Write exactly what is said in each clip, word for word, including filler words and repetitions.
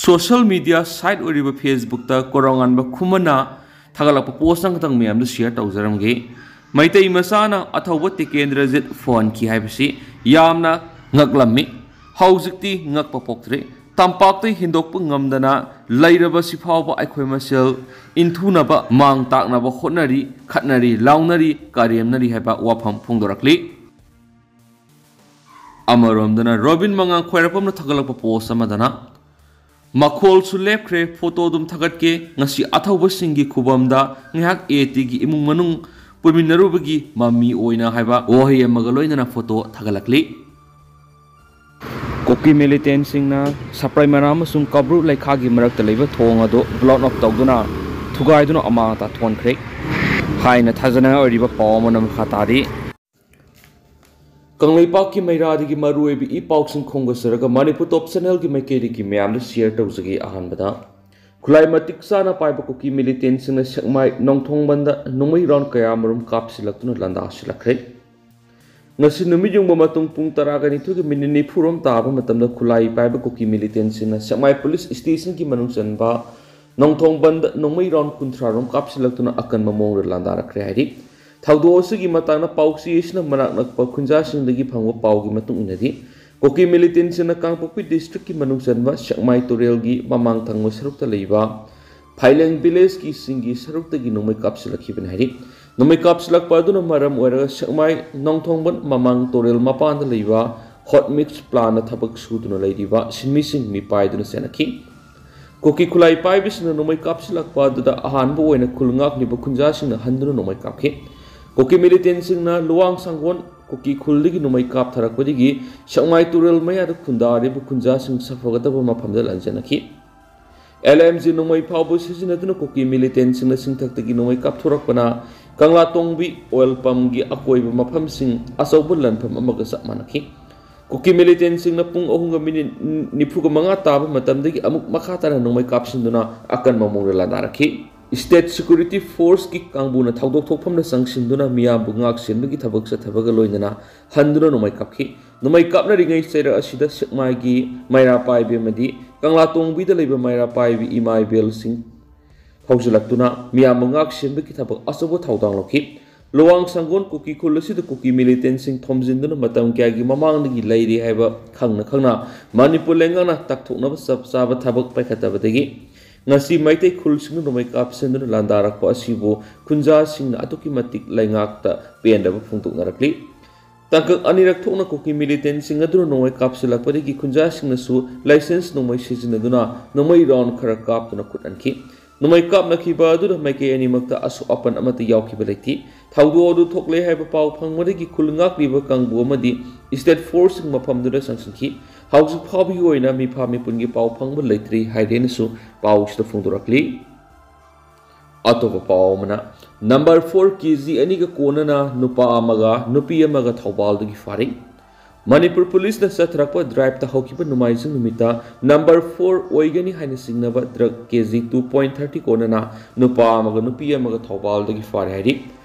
Social media site ꯑꯣꯏꯔꯤꯕ Facebookꯇ ꯀꯣꯔꯧꯉꯥꯟꯕ ꯈꯨꯃꯟꯅ ꯊꯥꯒꯠꯂꯛꯄ post ꯑꯃꯈꯛꯇꯪ ꯃꯌꯥꯝꯗ share ꯇꯧꯖꯔꯝꯒꯦ꯫ ꯃꯩꯇꯩ ꯃꯆꯥꯅ ꯑꯊꯧꯕ ꯇꯤꯀꯦꯟꯗ꯭ꯔꯖꯤꯠ ꯐꯨꯍꯟꯈꯤ ꯍꯥꯏꯕꯁꯤ ꯌꯥꯝꯅ ꯉꯛꯂꯝꯃꯤ꯫ ꯍꯧꯖꯤꯛꯇꯤ ꯉꯛꯄ ꯄꯣꯛꯇ꯭ꯔꯦ꯫ ꯇꯝꯄꯥꯛꯇ ꯍꯦꯟꯗꯣꯛꯄ ꯉꯝꯗꯅ ꯂꯩꯔꯕꯁꯤ ꯐꯥꯎꯕ ꯑꯩꯈꯣꯏ ꯃꯁꯦꯜ ꯏꯟꯊꯨꯅꯕ, ꯃꯥꯡ ꯇꯥꯛꯅꯕ ꯍꯣꯠꯅꯔꯤ, ꯈꯠꯅꯔꯤ, ꯂꯥꯎꯅꯔꯤ, ꯀꯔꯦꯝꯅꯔꯤ ꯍꯥꯏꯕ ꯋꯥꯐꯝ ꯐꯣꯡꯗꯣꯔꯛꯂꯤ꯫ ꯑꯃꯔꯣꯝꯗꯅ ꯔꯣꯕꯤꯟ ꯃꯉꯥꯡ ꯈ꯭ꯋꯥꯏꯔꯥꯛꯄꯝꯅ ꯊꯥꯒꯠꯂꯛꯄ post ꯑꯃꯗꯅ, "ꯃꯈꯣꯜꯁꯨ ꯂꯦꯞꯈ꯭ꯔꯦ, photo ꯑꯗꯨꯝ ꯊꯥꯒꯠꯀꯦ꯫ ꯉꯁꯤ ꯑꯊꯧꯕꯁꯤꯡꯒꯤ ꯈꯨꯕꯝꯗ ꯉꯥꯏꯍꯥꯛ ATꯒꯤ ꯏꯃꯨꯡ ꯃꯅꯨꯡ ꯄꯨꯟꯃꯤꯟꯅꯔꯨꯕꯒꯤ ꯃꯃꯤ ꯑꯣꯏꯅ" ꯍꯥꯏꯕ ꯋꯥꯍꯩ ꯑꯃꯒ ꯂꯣꯏꯅꯅ photo ꯊꯥꯒꯠꯂꯛꯂꯤ꯫ ꯀꯨꯀꯤ militantꯁꯤꯡꯅ ꯁꯄ꯭ꯔꯥꯏ ꯃꯅꯥ ꯑꯃꯁꯨꯡ ꯀꯕ꯭ꯔꯨ ꯂꯩꯈꯥꯒꯤ ꯃꯔꯛꯇ ꯂꯩꯕ ꯊꯣꯡ ꯑꯗꯨ block off ꯇꯧꯗꯨꯅ ꯊꯨꯒꯥꯏꯗꯨꯅ ꯑꯃꯥꯡ ꯑꯇꯥ ꯊꯣꯛꯍꯟꯈ꯭ꯔꯦ ꯍꯥꯏꯅ ꯊꯥꯖꯅꯤꯡꯉꯥꯏ ꯑꯣꯏꯔꯤꯕ ꯄꯥꯎ ꯑꯃꯅ ꯃꯈꯥ ꯇꯥꯔꯤ꯫ ꯀꯪꯂꯩꯄꯥꯛꯀꯤ ꯃꯩꯔꯥꯗꯒꯤ ꯃꯔꯨꯑꯣꯏꯕ ꯏ ꯄꯥꯎꯁꯤꯡ ꯈꯣꯝꯒꯠꯆꯔꯒ ꯃꯅꯤꯄꯨꯔ Top Channelꯒꯤ ꯃꯥꯏꯀꯩꯗꯒꯤ ꯃꯌꯥꯝꯗ share ꯇꯧꯖꯒꯦ꯫ ꯑꯍꯥꯟꯕꯗ, ꯈꯨꯠꯂꯥꯏ ꯃꯇꯤꯛ ꯆꯥꯅ ꯄꯥꯏꯕ ꯀꯨꯀꯤ militantꯁꯤꯡꯅ ꯁꯦꯛꯃꯥꯏ ꯅꯣꯡꯊꯣꯡꯕꯟꯗ ꯅꯣꯡꯃꯩ round ꯀꯌꯥ ꯑꯃꯔꯣꯝ ꯀꯥꯞꯁꯤꯜꯂꯛꯇꯨꯅ ꯂꯥꯟꯗꯥꯁꯤꯜꯂꯛꯈ꯭ꯔꯦ꯫ ꯉꯁꯤ ꯅꯨꯃꯤꯠ ꯌꯨꯡꯕ ꯃꯇꯨꯡ ꯄꯨꯡ ꯇꯔꯥꯒ ꯅꯤꯊꯣꯏꯒꯤ minute ꯅꯤꯐꯨ ꯔꯣꯝ ꯇꯥꯕ ꯃꯇꯝꯗ ꯈꯨꯠꯂꯥꯏ ꯄꯥꯏꯕ ꯀꯨꯀꯤ militantꯁꯤꯡꯅ ꯁꯦꯛꯃꯥꯏ police stationꯒꯤ ꯃꯅꯨꯡ ꯆꯟꯕ ꯅꯣꯡꯊꯣꯡꯕꯟꯗ ꯅꯣꯡꯃꯩ round ꯀꯨꯟꯊ꯭ꯔꯥ ꯔꯣꯝ ꯀꯥꯞꯁꯤꯜꯂꯛꯇꯨꯅ ꯑꯀꯟꯕ ꯃꯑꯣꯡꯗ ꯂꯥꯟꯗꯥꯔꯛꯈ꯭ꯔꯦ ꯍꯥꯏꯔꯤ꯫ ꯊꯧꯗꯣꯛ ꯑꯁꯤꯒꯤ ꯃꯇꯥꯡꯗ ꯄꯥꯎꯆꯦ ꯑꯁꯤꯅ ꯃꯅꯥꯛ ꯅꯛꯄ ꯈꯨꯟꯖꯥꯁꯤꯡꯗꯒꯤ ꯐꯪꯕ ꯄꯥꯎꯒꯤ ꯃꯇꯨꯡ ꯏꯟꯅꯗꯤ, ꯀꯨꯀꯤ militantꯁꯤꯡꯅ ꯀꯥꯡꯄꯣꯛꯄꯤ districtꯀꯤ ꯃꯅꯨꯡ ꯆꯟꯕ ꯁꯦꯛꯃꯥꯏ ꯇꯨꯔꯦꯜꯒꯤ ꯃꯃꯥꯡ ꯊꯪꯕ ꯁꯔꯨꯛꯇ ꯂꯩꯕ ꯐꯥꯏꯂꯦꯡ villageꯀꯤ ꯆꯤꯡꯒꯤ ꯁꯔꯨꯛꯇꯒꯤ ꯅꯣꯡꯃꯩ ꯀꯥꯞꯁꯤꯜꯂꯛꯈꯤꯕꯅꯤ ꯍꯥꯏꯔꯤ꯫ ꯅꯣꯡꯃꯩ ꯀꯥꯞꯁꯤꯜꯂꯛꯄ ꯑꯗꯨꯅ ꯃꯔꯝ ꯑꯣꯏꯔꯒ ꯁꯦꯛꯃꯥꯏ ꯅꯣꯡꯊꯣꯡꯕꯟ ꯃꯃꯥꯡ ꯇꯨꯔꯦꯜ ꯃꯄꯥꯟꯗ ꯂꯩꯕ hot mix plantꯅ ꯊꯕꯛ ꯁꯨꯗꯨꯅ ꯂꯩꯔꯤꯕ ꯁꯤꯟꯃꯤꯁꯤꯡ ꯃꯤꯄꯥꯏꯗꯨꯅ ꯆꯦꯟꯈꯤ꯫ ꯀꯨꯀꯤ ꯈꯨꯠꯂꯥꯏ ꯄꯥꯏꯕꯁꯤꯡꯅ ꯅꯣꯡꯃꯩ ꯀꯥꯞꯁꯤꯜꯂꯛꯄ ꯑꯗꯨꯗ ꯑꯍꯥꯟꯕ ꯑꯣꯏꯅ ꯈꯨꯜ ꯉꯥꯛꯂꯤꯕ ꯈꯨꯟꯖꯥꯁꯤꯡꯅ ꯍꯟꯗꯨꯅ ꯅꯣꯡꯃꯩ ꯀꯥꯞꯈꯤ꯫ ꯀꯨꯀꯤ militantꯁꯤꯡꯅ ꯂꯨꯋꯥꯡ ꯁꯪꯒꯣꯟ ꯀꯨꯀꯤ ꯈꯨꯜꯗꯒꯤ ꯅꯣꯡꯃꯩ ꯀꯥꯞꯊꯔꯛꯄꯗꯒꯤ ꯁꯦꯛꯃꯥꯏ ꯇꯨꯔꯦꯜ ꯃꯌꯥꯗ ꯈꯨꯟꯗꯥꯔꯤꯕ ꯈꯨꯟꯖꯥꯁꯤꯡ ꯁꯥꯐꯒꯗꯕ ꯃꯐꯝꯗ ꯂꯥꯟꯖꯦꯟꯅꯈꯤ꯫ LMG ꯅꯣꯡꯃꯩ ꯐꯥꯎꯕ ꯁꯤꯖꯤꯟꯅꯗꯨꯅ ꯀꯨꯀꯤ militantꯁꯤꯡꯅ ꯆꯤꯡꯊꯛꯇꯒꯤ ꯅꯣꯡꯃꯩ ꯀꯥꯞꯊꯣꯔꯛꯄꯅ ꯀꯪꯂꯥꯇꯣꯡꯕꯤ oil pumpꯒꯤ ꯑꯀꯣꯏꯕ ꯃꯐꯝꯁꯤꯡ ꯑꯆꯧꯕ ꯂꯟꯐꯝ ꯑꯃꯒ ꯆꯞ ꯃꯥꯟꯅꯈꯤ꯫ ꯀꯨꯀꯤ militantꯁꯤꯡꯅ ꯄꯨꯡ ꯑꯍꯨꯝꯒ minute ꯅꯤꯐꯨꯒ ꯃꯉꯥ ꯇꯥꯕ ꯃꯇꯝꯗꯒꯤ ꯑꯃꯨꯛ ꯃꯈꯥ ꯇꯥꯅ ꯅꯣꯡꯃꯩ ꯀꯥꯞꯁꯤꯟꯗꯨꯅ ꯑꯀꯟꯕ ꯃꯑꯣꯡꯗ ꯂꯥꯟꯗꯥꯔꯛꯈꯤ꯫ State Security Forceꯀꯤ ꯀꯥꯡꯕꯨꯅ ꯊꯧꯗꯣꯛ ꯊꯣꯛꯐꯝꯗ ꯆꯪꯁꯤꯟꯗꯨꯅ ꯃꯤꯌꯥꯝꯕꯨ ꯉꯥꯛ ꯁꯦꯟꯕꯒꯤ ꯊꯕꯛ ꯆꯠꯊꯕꯒ ꯂꯣꯏꯅꯅ ꯍꯟꯗꯨꯅ ꯅꯣꯡꯃꯩ ꯀꯥꯞꯈꯤ꯫ ꯅꯣꯡꯃꯩ ꯀꯥꯞꯅꯔꯤꯉꯩ ꯆꯩꯔꯛ ꯑꯁꯤꯗ ꯁꯦꯛꯃꯥꯏꯒꯤ ꯃꯩꯔꯥ ꯄꯥꯏꯕꯤ ꯑꯃꯗꯤ ꯀꯪꯂꯥ ꯇꯣꯡꯕꯤꯗ ꯂꯩꯕ ꯃꯩꯔꯥ ꯄꯥꯏꯕꯤ ꯏꯃꯥ ꯏꯕꯦꯜꯁꯤꯡ ꯍꯧꯖꯤꯜꯂꯛꯇꯨꯅ ꯃꯤꯌꯥꯝꯕꯨ ꯉꯥꯛ ꯁꯦꯟꯕꯒꯤ ꯊꯕꯛ ꯑꯆꯧꯕ ꯊꯧꯗꯥꯡ ꯂꯧꯈꯤ꯫ ꯂꯨꯋꯥꯡ ꯁꯪꯒꯣꯟ ꯀꯨꯀꯤ ꯈꯨꯜ ꯑꯁꯤꯗ ꯀꯨꯀꯤ ꯃꯤꯂꯤꯇꯦꯟꯁꯤꯡ ꯊꯣꯝꯖꯤꯟꯗꯨꯅ ꯃꯇꯝ ꯀꯌꯥꯒꯤ ꯃꯃꯥꯡꯗꯒꯤ ꯂꯩꯔꯤ ꯍꯥꯏꯕ ꯈꯪꯅ ꯈꯪꯅ ꯃꯅꯤꯄꯨꯔ ꯂꯩꯉꯥꯛꯅ ꯇꯥꯛꯊꯣꯛꯅꯕ ꯆꯞ ꯆꯥꯕ ꯊꯕꯛ ꯄꯥꯏꯈꯠꯇꯕꯗꯒꯤ ꯉꯁꯤ ꯃꯩꯇꯩ ꯈꯨꯜꯁꯤꯡꯅ ꯅꯣꯡꯃꯩ ꯀꯥꯞꯁꯤꯟꯗꯨꯅ ꯂꯥꯟꯗꯥꯔꯛꯄ ꯑꯁꯤꯕꯨ ꯈꯨꯟꯖꯥꯁꯤꯡꯅ ꯑꯗꯨꯛꯀꯤ ꯃꯇꯤꯛ ꯂꯩꯉꯥꯛꯇ ꯄꯦꯟꯗꯕ ꯐꯣꯡꯗꯣꯛꯅꯔꯛꯂꯤ꯫ ꯇꯥꯡꯀꯛ ꯑꯅꯤꯔꯛ ꯊꯣꯛꯅ ꯀꯨꯀꯤ ꯃꯤꯂꯤꯇꯦꯟꯁꯤꯡ ꯑꯗꯨꯅ ꯅꯣꯡꯃꯩ ꯀꯥꯞꯁꯤꯜꯂꯛꯄꯗꯒꯤ ꯈꯨꯟꯖꯥꯁꯤꯡꯅꯁꯨ ꯂꯥꯏꯁꯦꯟꯁ ꯅꯣꯡꯃꯩ ꯁꯤꯖꯤꯟꯅꯗꯨꯅ ꯅꯣꯡꯃꯩ ꯔꯥꯎꯟ ꯈꯔ ꯀꯥꯞꯇꯨꯅ ꯈꯨꯠ ꯍꯟꯈꯤ꯫ ꯅꯣꯡꯃꯩ ꯀꯥꯞꯅꯈꯤꯕ ꯑꯗꯨꯗ ꯃꯥꯏꯀꯩ ꯑꯅꯤꯃꯛꯇ ꯑꯁꯣꯛ ꯑꯄꯟ ꯑꯃꯠꯇ ꯌꯥꯎꯈꯤꯕ ꯂꯩꯇꯦ꯫ ꯊꯧꯗꯣꯛ ꯑꯗꯨ ꯊꯣꯛꯂꯦ ꯍꯥꯏꯕ ꯄꯥꯎ ꯐꯪꯕꯗꯒꯤ ꯈꯨꯜ ꯉꯥꯛꯂꯤꯕ ꯀꯥꯡꯕꯨ ꯑꯃꯗꯤ ꯁ꯭ꯇꯦꯠ ꯐꯣꯔꯁꯁꯤꯡ ꯃꯐꯝꯗꯨꯗ ꯆꯪꯁꯤꯟꯈꯤ꯫ ꯍꯧꯖꯤꯛ ꯐꯥꯎꯕꯒꯤ ꯑꯣꯏꯅ ꯃꯤꯐꯥ ꯃꯤꯄꯨꯟꯒꯤ ꯄꯥꯎ ꯐꯪꯕ ꯂꯩꯇ꯭ꯔꯤ ꯍꯥꯏꯔꯦꯅꯁꯨ ꯄꯥꯎꯁꯤꯗ ꯐꯣꯡꯗꯣꯔꯛꯂꯤ꯫ ꯑꯇꯣꯞꯄ ꯄꯥꯎ ꯑꯃꯅ, ꯅꯝꯕꯔ ꯐꯣꯔ ꯀꯦ ꯖꯤ ꯑꯅꯤꯒ ꯀꯣꯟꯅꯅ ꯅꯨꯄꯥ ꯑꯃꯒ ꯅꯨꯄꯤ ꯑꯃꯒ ꯊꯧꯕꯥꯜꯗꯒꯤ ꯐꯥꯔꯤ꯫ ꯃꯅꯤꯄꯨꯔ ꯄꯨꯂꯤꯁꯅ ꯆꯠꯊꯔꯛꯄ ꯗ꯭ꯔꯥꯏꯚꯇ ꯍꯧꯈꯤꯕ ꯅꯣꯡꯃꯥꯏꯖꯤꯡ ꯅꯨꯃꯤꯠꯇ ꯅꯝꯕꯔ ꯐꯣꯔ ꯑꯣꯏꯒꯅꯤ ꯍꯥꯏꯅ ꯆꯤꯡꯅꯕ ꯗ꯭ꯔꯒ ꯀꯦ ꯖꯤ ꯇꯨ ꯄꯣꯏꯟꯠ ꯊꯥꯔꯇꯤ ꯀꯣꯟꯅꯅ ꯅꯨꯄꯥ ꯑꯃꯒ ꯅꯨꯄꯤ ꯑꯃꯒ ꯊꯧꯕꯥꯜꯗꯒꯤ ꯐꯥꯔꯦ ꯍꯥꯏꯔꯤ꯫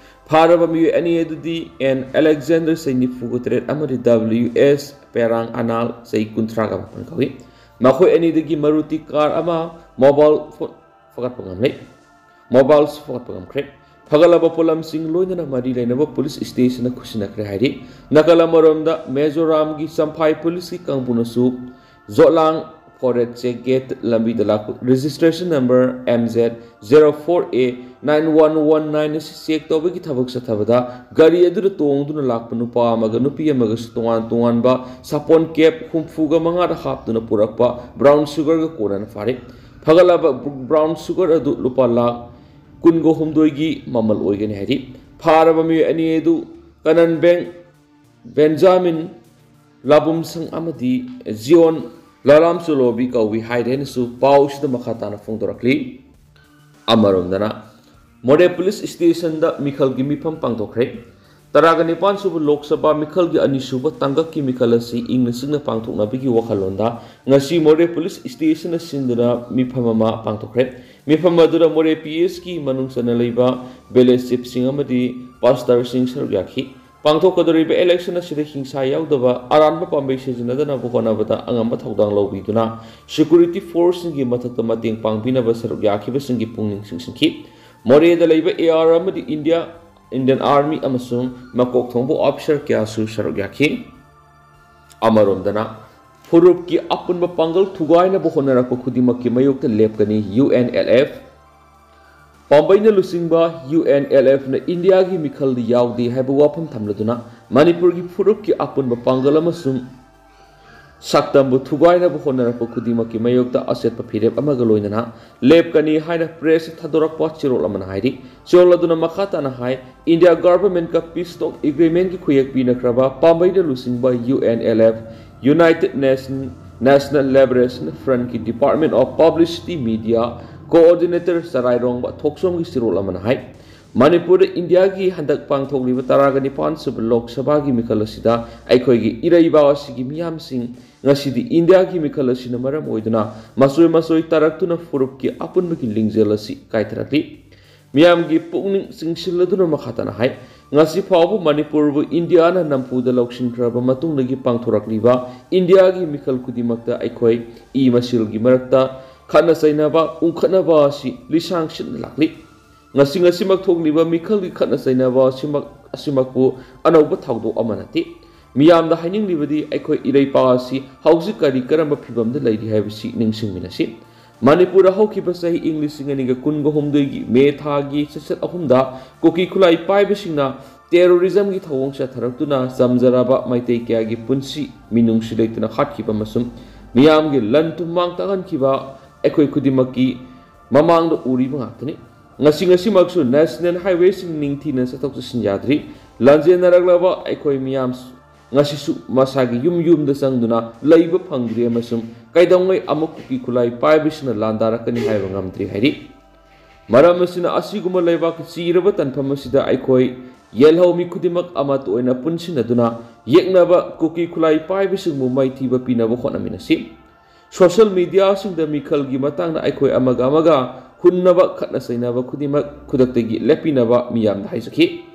ꯐꯥꯔꯕ ꯃꯤꯑꯣꯏ ꯑꯅꯤ ꯑꯗꯨꯗꯤ ꯑꯦꯟ ꯑꯂꯦꯛꯖꯦꯟꯗꯔ, ꯆꯍꯤ ꯅꯤꯐꯨꯒ ꯇꯔꯦꯠ, ꯑꯃꯗꯤ ꯗꯕ꯭ꯂꯤꯎ ꯑꯦꯁ ꯄꯦꯔꯥꯡ ꯑꯅꯥꯜ, ꯆꯍꯤ ꯀꯨꯟꯊ꯭ꯔꯥꯒ ꯃꯥꯄꯟ ꯀꯧꯏ꯫ ꯃꯈꯣꯏ ꯑꯅꯤꯗꯒꯤ ꯃꯔꯨꯇꯤ ꯀꯥꯔ ꯑꯃ, ꯃꯣꯕꯥꯏꯜ ꯐꯣꯟ ꯐꯒꯠꯄ ꯉꯝꯂꯦ꯫ ꯃꯣꯕꯥꯏꯜꯁꯨ ꯐꯒꯠꯄ ꯉꯝꯈ꯭ꯔꯦ꯫ ꯐꯒꯠꯂꯕ ꯄꯣꯠꯂꯝꯁꯤꯡ ꯂꯣꯏꯅꯅ ꯃꯔꯤ ꯂꯩꯅꯕ ꯄꯨꯂꯤꯁ ꯁ꯭ꯇꯦꯁꯟꯗ ꯈꯨꯠꯁꯤꯟꯅꯈ꯭ꯔꯦ ꯍꯥꯏꯔꯤ꯫ ꯅꯥꯀꯜ ꯑꯃꯔꯣꯝꯗ, ꯃꯤꯖꯣꯔꯥꯝꯒꯤ ꯆꯝꯐꯥꯏ ꯄꯨꯂꯤꯁꯀꯤ ꯀꯥꯡꯕꯨꯅꯁꯨ ꯖꯣꯠꯂꯥꯡ ꯐꯣꯔꯦꯁ ꯆꯦꯛ ꯒꯦꯠ ꯂꯝꯕꯤꯗ ꯂꯥꯛꯄ registration number M Z zero four A nine one one nine ꯑꯁꯤ ꯆꯦꯛ ꯇꯧꯕꯒꯤ ꯊꯕꯛ ꯆꯠꯊꯕꯗ ꯒꯥꯔꯤ ꯑꯗꯨꯗ ꯇꯣꯡꯗꯨꯅ ꯂꯥꯛꯄ ꯅꯨꯄꯥ ꯑꯃꯒ ꯅꯨꯄꯤ ꯑꯃꯒꯁꯨ ꯇꯣꯉꯥꯟ ꯇꯣꯉꯥꯟꯕ ꯁꯥꯄꯣꯟ ꯀꯦꯞ ꯍꯨꯝꯐꯨꯒ ꯃꯉꯥꯗ ꯍꯥꯞꯇꯨꯅ ꯄꯨꯔꯛꯄ ꯕ꯭ꯔꯥꯎꯟ ꯁꯨꯒꯔꯒ ꯀꯣꯟꯅꯅ ꯐꯥꯔꯦ꯫ ꯐꯒꯠꯂꯕ ꯕ꯭ꯔꯥꯎꯟ ꯁꯨꯒꯔ ꯑꯗꯨ ꯂꯨꯄꯥ ꯂꯥꯈ ꯀꯨꯟꯒ ꯍꯨꯝꯗꯣꯏꯒꯤ ꯃꯃꯜ ꯑꯣꯏꯒꯅꯤ ꯍꯥꯏꯔꯤ꯫ ꯐꯥꯔꯕ ꯃꯤꯑꯣꯏ ꯑꯅꯤ ꯑꯗꯨ ꯀꯅꯟ ꯕꯦꯡ, ꯕꯦꯟꯖꯥꯃꯤꯟ ꯂꯥꯕꯨꯝꯁꯪ ꯑꯃꯗꯤ ꯖꯤꯌꯣꯟ ꯂꯥꯂꯥꯝ ꯆꯣꯂꯣꯕꯤ ꯀꯧꯏ ꯍꯥꯏꯔꯦ ꯍꯥꯏꯅꯁꯨ ꯄꯥꯎꯁꯤꯗ ꯃꯈꯥ ꯇꯥꯅ ꯐꯣꯡꯗꯣꯔꯛꯂꯤ꯫ ꯑꯃꯔꯣꯝꯗꯅ, ꯃꯣꯔꯦ ꯄꯨꯂꯤꯁ ꯁ꯭ꯇꯦꯁꯟꯗ ꯃꯤꯈꯜꯒꯤ ꯃꯤꯐꯝ ꯄꯥꯡꯊꯣꯛꯈ꯭ꯔꯦ꯫ ꯇꯔꯥꯒ ꯅꯤꯄꯥꯟ ꯁꯨꯕ ꯂꯣꯛ ꯁꯚꯥ ꯃꯤꯈꯜꯒꯤ ꯑꯅꯤꯁꯨꯕ ꯇꯥꯡꯀꯛꯀꯤ ꯃꯤꯈꯜ ꯑꯁꯤ ꯏꯪꯅ ꯆꯤꯛꯅ ꯄꯥꯡꯊꯣꯛꯅꯕꯒꯤ ꯋꯥꯈꯜꯂꯣꯟꯗ ꯉꯁꯤ ꯃꯣꯔꯦ ꯄꯨꯂꯤꯁ ꯁ꯭ꯇꯦꯁꯟꯅ ꯁꯤꯟꯗꯨꯅ ꯃꯤꯐꯝ ꯑꯃ ꯄꯥꯡꯊꯣꯛꯈ꯭ꯔꯦ꯫ ꯃꯤꯐꯝ ꯑꯗꯨꯗ ꯃꯣꯔꯦ ꯄꯤ ꯑꯦꯁꯀꯤ ꯃꯅꯨꯡ ꯆꯟꯅ ꯂꯩꯕ ꯚꯤꯂꯦꯖ ꯆꯤꯐꯁꯤꯡ ꯑꯃꯗꯤ ꯄꯥꯁꯇꯔꯁꯤꯡ ꯁꯔꯨꯛ ꯌꯥꯈꯤ꯫ ꯄꯥꯡꯊꯣꯛꯀꯗꯧꯔꯤꯕ election ꯑꯁꯤꯗ ꯍꯤꯡꯁꯥ ꯌꯥꯎꯗꯕ ꯑꯔꯥꯟꯕ ꯄꯥꯝꯕꯩ ꯁꯤꯖꯤꯟꯅꯗꯅꯕ ꯍꯣꯠꯅꯕꯗ ꯑꯉꯝꯕ ꯊꯧꯗꯥꯡ ꯂꯧꯕꯤꯗꯨꯅ security forceꯁꯤꯡꯒꯤ ꯃꯊꯛꯇ ꯃꯇꯦꯡ ꯄꯥꯡꯕꯤꯅꯕ ꯁꯔꯨꯛ ꯌꯥꯈꯤꯕꯁꯤꯡꯒꯤ ꯄꯨꯛꯅꯤꯡ ꯆꯤꯡꯁꯤꯟꯈꯤ꯫ ꯃꯣꯔꯦꯗ ꯂꯩꯕ AR ꯑꯃꯗꯤ India, Indian Army ꯑꯃꯁꯨꯡ ꯃꯀꯣꯛ ꯊꯣꯡꯕ officer ꯀꯌꯥꯁꯨ ꯁꯔꯨꯛ ꯌꯥꯈꯤ꯫ ꯑꯃꯔꯣꯝꯗꯅ, ꯐꯨꯔꯨꯞꯀꯤ ꯑꯄꯨꯟꯕ ꯄꯥꯡꯒꯜ ꯊꯨꯒꯥꯏꯅꯕ ꯍꯣꯠꯅꯔꯛꯄ ꯈꯨꯗꯤꯡꯃꯛꯀꯤ ꯃꯥꯌꯣꯛꯇ ꯂꯦꯞꯀꯅꯤ꯫ UNLF ꯄꯥꯝꯕꯩꯅ ꯂꯨꯆꯤꯡꯕ UNLFꯅ ꯏꯟꯗꯤꯌꯥꯒꯤ ꯃꯤꯈꯜꯗ ꯌꯥꯎꯗꯦ ꯍꯥꯏꯕ ꯋꯥꯐꯝ ꯊꯝꯂꯗꯨꯅ ꯃꯅꯤꯄꯨꯔꯒꯤ ꯐꯨꯔꯨꯞꯀꯤ ꯑꯄꯨꯟꯕ ꯄꯥꯡꯒꯜ ꯑꯃꯁꯨꯡ ꯁꯛꯇꯝꯕꯨ ꯊꯨꯒꯥꯏꯅꯕ ꯍꯣꯠꯅꯔꯛꯄ ꯈꯨꯗꯤꯡꯃꯛꯀꯤ ꯃꯥꯌꯣꯛꯇ ꯑꯆꯦꯠꯄ ꯐꯤꯔꯦꯞ ꯑꯃꯒ ꯂꯣꯏꯅꯅ ꯂꯦꯞꯀꯅꯤ ꯍꯥꯏꯅ pressꯇ ꯊꯥꯗꯣꯔꯛꯄ ꯆꯦꯔꯣꯜ ꯑꯃꯅ ꯍꯥꯏꯔꯤ꯫ ꯆꯦꯔꯣꯜ ꯑꯗꯨꯅ ꯃꯈꯥ ꯇꯥꯅ ꯍꯥꯏ, ꯏꯟꯗꯤꯌꯥ governmentꯀ peace talk agreementꯀꯤ ꯈꯨꯌꯦꯛ ꯄꯤꯅꯈ꯭ꯔꯕ ꯄꯥꯝꯕꯩꯅ ꯂꯨꯆꯤꯡꯕ UNLF, United Nation, National Liberation Frontꯀꯤ Department of Publicity Media Coordinator ꯆꯔꯥꯏꯔꯣꯡꯕ ꯊꯣꯛꯆꯣꯝꯒꯤ ꯆꯦꯔꯣꯜ ꯑꯃꯅ ꯍꯥꯏ, ꯃꯅꯤꯄꯨꯔꯗ ꯏꯟꯗꯤꯌꯥꯒꯤ ꯍꯟꯗꯛ ꯄꯥꯡꯊꯣꯛꯂꯤꯕ ꯇꯔꯥꯒ ꯅꯤꯄꯥꯟ ꯁꯨꯕ ꯂꯣꯛ ꯁꯚꯥꯒꯤ ꯃꯤꯈꯜ ꯑꯁꯤꯗ ꯑꯩꯈꯣꯏꯒꯤ ꯏꯔꯩꯕꯥꯛ ꯑꯁꯤꯒꯤ ꯃꯤꯌꯥꯝꯁꯤꯡ ꯉꯁꯤꯗꯤ ꯏꯟꯗꯤꯌꯥꯒꯤ ꯃꯤꯈꯜ ꯑꯁꯤꯅ ꯃꯔꯝ ꯑꯣꯏꯗꯨꯅ ꯃꯆꯣꯏ ꯃꯆꯣꯏ ꯇꯥꯔꯛꯇꯨꯅ ꯐꯨꯔꯨꯞꯀꯤ ꯑꯄꯨꯟꯕꯒꯤ ꯂꯤꯡꯖꯦꯜ ꯑꯁꯤ ꯀꯥꯏꯊꯔꯛꯂꯤ꯫ ꯃꯤꯌꯥꯝꯒꯤ ꯄꯨꯛꯅꯤꯡ ꯆꯤꯡꯁꯤꯜꯂꯗꯨꯅ ꯃꯈꯥ ꯇꯥꯅ ꯍꯥꯏ, ꯉꯁꯤ ꯐꯥꯎꯕ ꯃꯅꯤꯄꯨꯔꯕꯨ ꯏꯟꯗꯤꯌꯥꯅ ꯅꯝꯐꯨꯗ ꯂꯧꯁꯤꯟꯈ꯭ꯔꯕ ꯃꯇꯨꯡꯗꯒꯤ ꯄꯥꯡꯊꯣꯔꯛꯂꯤꯕ ꯏꯟꯗꯤꯌꯥꯒꯤ ꯃꯤꯈꯜ ꯈꯨꯗꯤꯡꯃꯛꯇ ꯑꯩꯈꯣꯏ ꯏ ꯃꯁꯦꯜꯒꯤ ꯃꯔꯛꯇ ꯈꯠꯅ ꯆꯩꯅꯕ, ꯎꯪꯈꯠꯅꯕ ꯑꯁꯤ ꯂꯤꯁꯥꯡ ꯁꯤꯠꯅ ꯂꯥꯛꯂꯤ꯫ ꯉꯁꯤ ꯉꯁꯤꯃꯛ ꯊꯣꯛꯂꯤꯕ ꯃꯤꯈꯜꯒꯤ ꯈꯠꯅ ꯆꯩꯅꯕ ꯑꯁꯤꯃꯛ, ꯑꯁꯤꯃꯛꯄꯨ ꯑꯅꯧꯕ ꯊꯧꯗꯣꯛ ꯑꯃ ꯅꯠꯇꯦ꯫ ꯃꯤꯌꯥꯝꯗ ꯍꯥꯏꯅꯤꯡꯂꯤꯕꯗꯤ ꯑꯩꯈꯣꯏ ꯏꯔꯩꯄꯥꯛ ꯑꯁꯤ ꯍꯧꯖꯤꯛ ꯀꯔꯤ ꯀꯔꯝꯕ ꯐꯤꯕꯝꯗ ꯂꯩꯔꯤ ꯍꯥꯏꯕꯁꯤ ꯅꯤꯡꯁꯤꯡꯃꯤꯟꯅꯁꯤ꯫ ꯃꯅꯤꯄꯨꯔꯗ ꯍꯧꯈꯤꯕ ꯆꯍꯤ ꯏꯪ ꯂꯤꯁꯤꯡ ꯑꯅꯤꯒ ꯀꯨꯟꯒ ꯍꯨꯝꯗꯣꯏꯒꯤ ꯃꯦ ꯊꯥꯒꯤ ꯆꯩꯆꯠ ꯑꯍꯨꯝꯗ ꯀꯨꯀꯤ ꯈꯨꯠꯂꯥꯏ ꯄꯥꯏꯕꯁꯤꯡꯅ terrorismꯒꯤ ꯊꯧꯑꯣꯡ ꯆꯠꯊꯔꯛꯇꯨꯅ ꯆꯝꯖꯔꯕ ꯃꯩꯇꯩ ꯀꯌꯥꯒꯤ ꯄꯨꯟꯁꯤ ꯃꯤꯅꯨꯡꯁꯤ ꯂꯩꯇꯅ ꯍꯥꯠꯈꯤꯕ ꯑꯃꯁꯨꯡ ꯃꯤꯌꯥꯝꯒꯤ ꯂꯟ ꯊꯨꯝ ꯃꯥꯡ ꯇꯥꯛꯍꯟꯈꯤꯕ ꯑꯩꯈꯣꯏ ꯈꯨꯗꯤꯡꯃꯛꯀꯤ ꯃꯃꯥꯡꯗ ꯎꯔꯤꯕ ꯉꯥꯛꯇꯅꯤ꯫ ꯉꯁꯤ ꯉꯁꯤꯃꯛꯁꯨ national highwayꯁꯤꯡ ꯅꯤꯡꯊꯤꯅ ꯆꯠꯊꯣꯛ ꯆꯠꯁꯤꯟ ꯌꯥꯗ꯭ꯔꯤ꯫ ꯂꯥꯟꯖꯦꯟꯅꯔꯛꯂꯕ ꯑꯩꯈꯣꯏ ꯃꯤꯌꯥꯝ ꯉꯁꯤꯁꯨ ꯃꯁꯥꯒꯤ ꯌꯨꯝ ꯌꯨꯝꯗ ꯆꯪꯗꯨꯅ ꯂꯩꯕ ꯐꯪꯗ꯭ꯔꯤ ꯑꯃꯁꯨꯡ ꯀꯩꯗꯧꯉꯩ ꯑꯃꯨꯛ ꯀꯨꯀꯤ ꯈꯨꯠꯂꯥꯏ ꯄꯥꯏꯕꯁꯤꯡꯅ ꯂꯥꯟꯗꯥꯔꯛꯀꯅꯤ ꯍꯥꯏꯕ ꯉꯝꯗ꯭ꯔꯤ ꯍꯥꯏꯔꯤ꯫ ꯃꯔꯝ ꯑꯁꯤꯅ ꯑꯁꯤꯒꯨꯝꯕ ꯂꯩꯕꯥꯛꯀꯤ ꯆꯤꯔꯕ ꯇꯥꯟꯐꯝ ꯑꯁꯤꯗ ꯑꯩꯈꯣꯏ ꯌꯦꯜꯍꯧ ꯃꯤ ꯈꯨꯗꯤꯡꯃꯛ ꯑꯃꯠꯇ ꯑꯣꯏꯅ ꯄꯨꯟꯁꯤꯟꯅꯗꯨꯅ ꯌꯦꯛꯅꯕ ꯀꯨꯀꯤ ꯈꯨꯠꯂꯥꯏ ꯄꯥꯏꯕꯁꯤꯡꯕꯨ ꯃꯥꯏꯊꯤꯕ ꯄꯤꯅꯕ ꯍꯣꯠꯅꯃꯤꯟꯅꯁꯤ꯫ Social mediaꯁꯤꯡꯗ ꯃꯤꯈꯜꯒꯤ ꯃꯇꯥꯡꯗ ꯑꯩꯈꯣꯏ ꯑꯃꯒ ꯑꯃꯒ ꯍꯨꯟꯅꯕ, ꯈꯠꯅ ꯆꯩꯅꯕ ꯈꯨꯗꯤꯡꯃꯛ ꯈꯨꯗꯛꯇꯒꯤ ꯂꯦꯞꯄꯤꯅꯕ ꯃꯤꯌꯥꯝꯗ ꯍꯥꯏꯖꯈꯤ꯫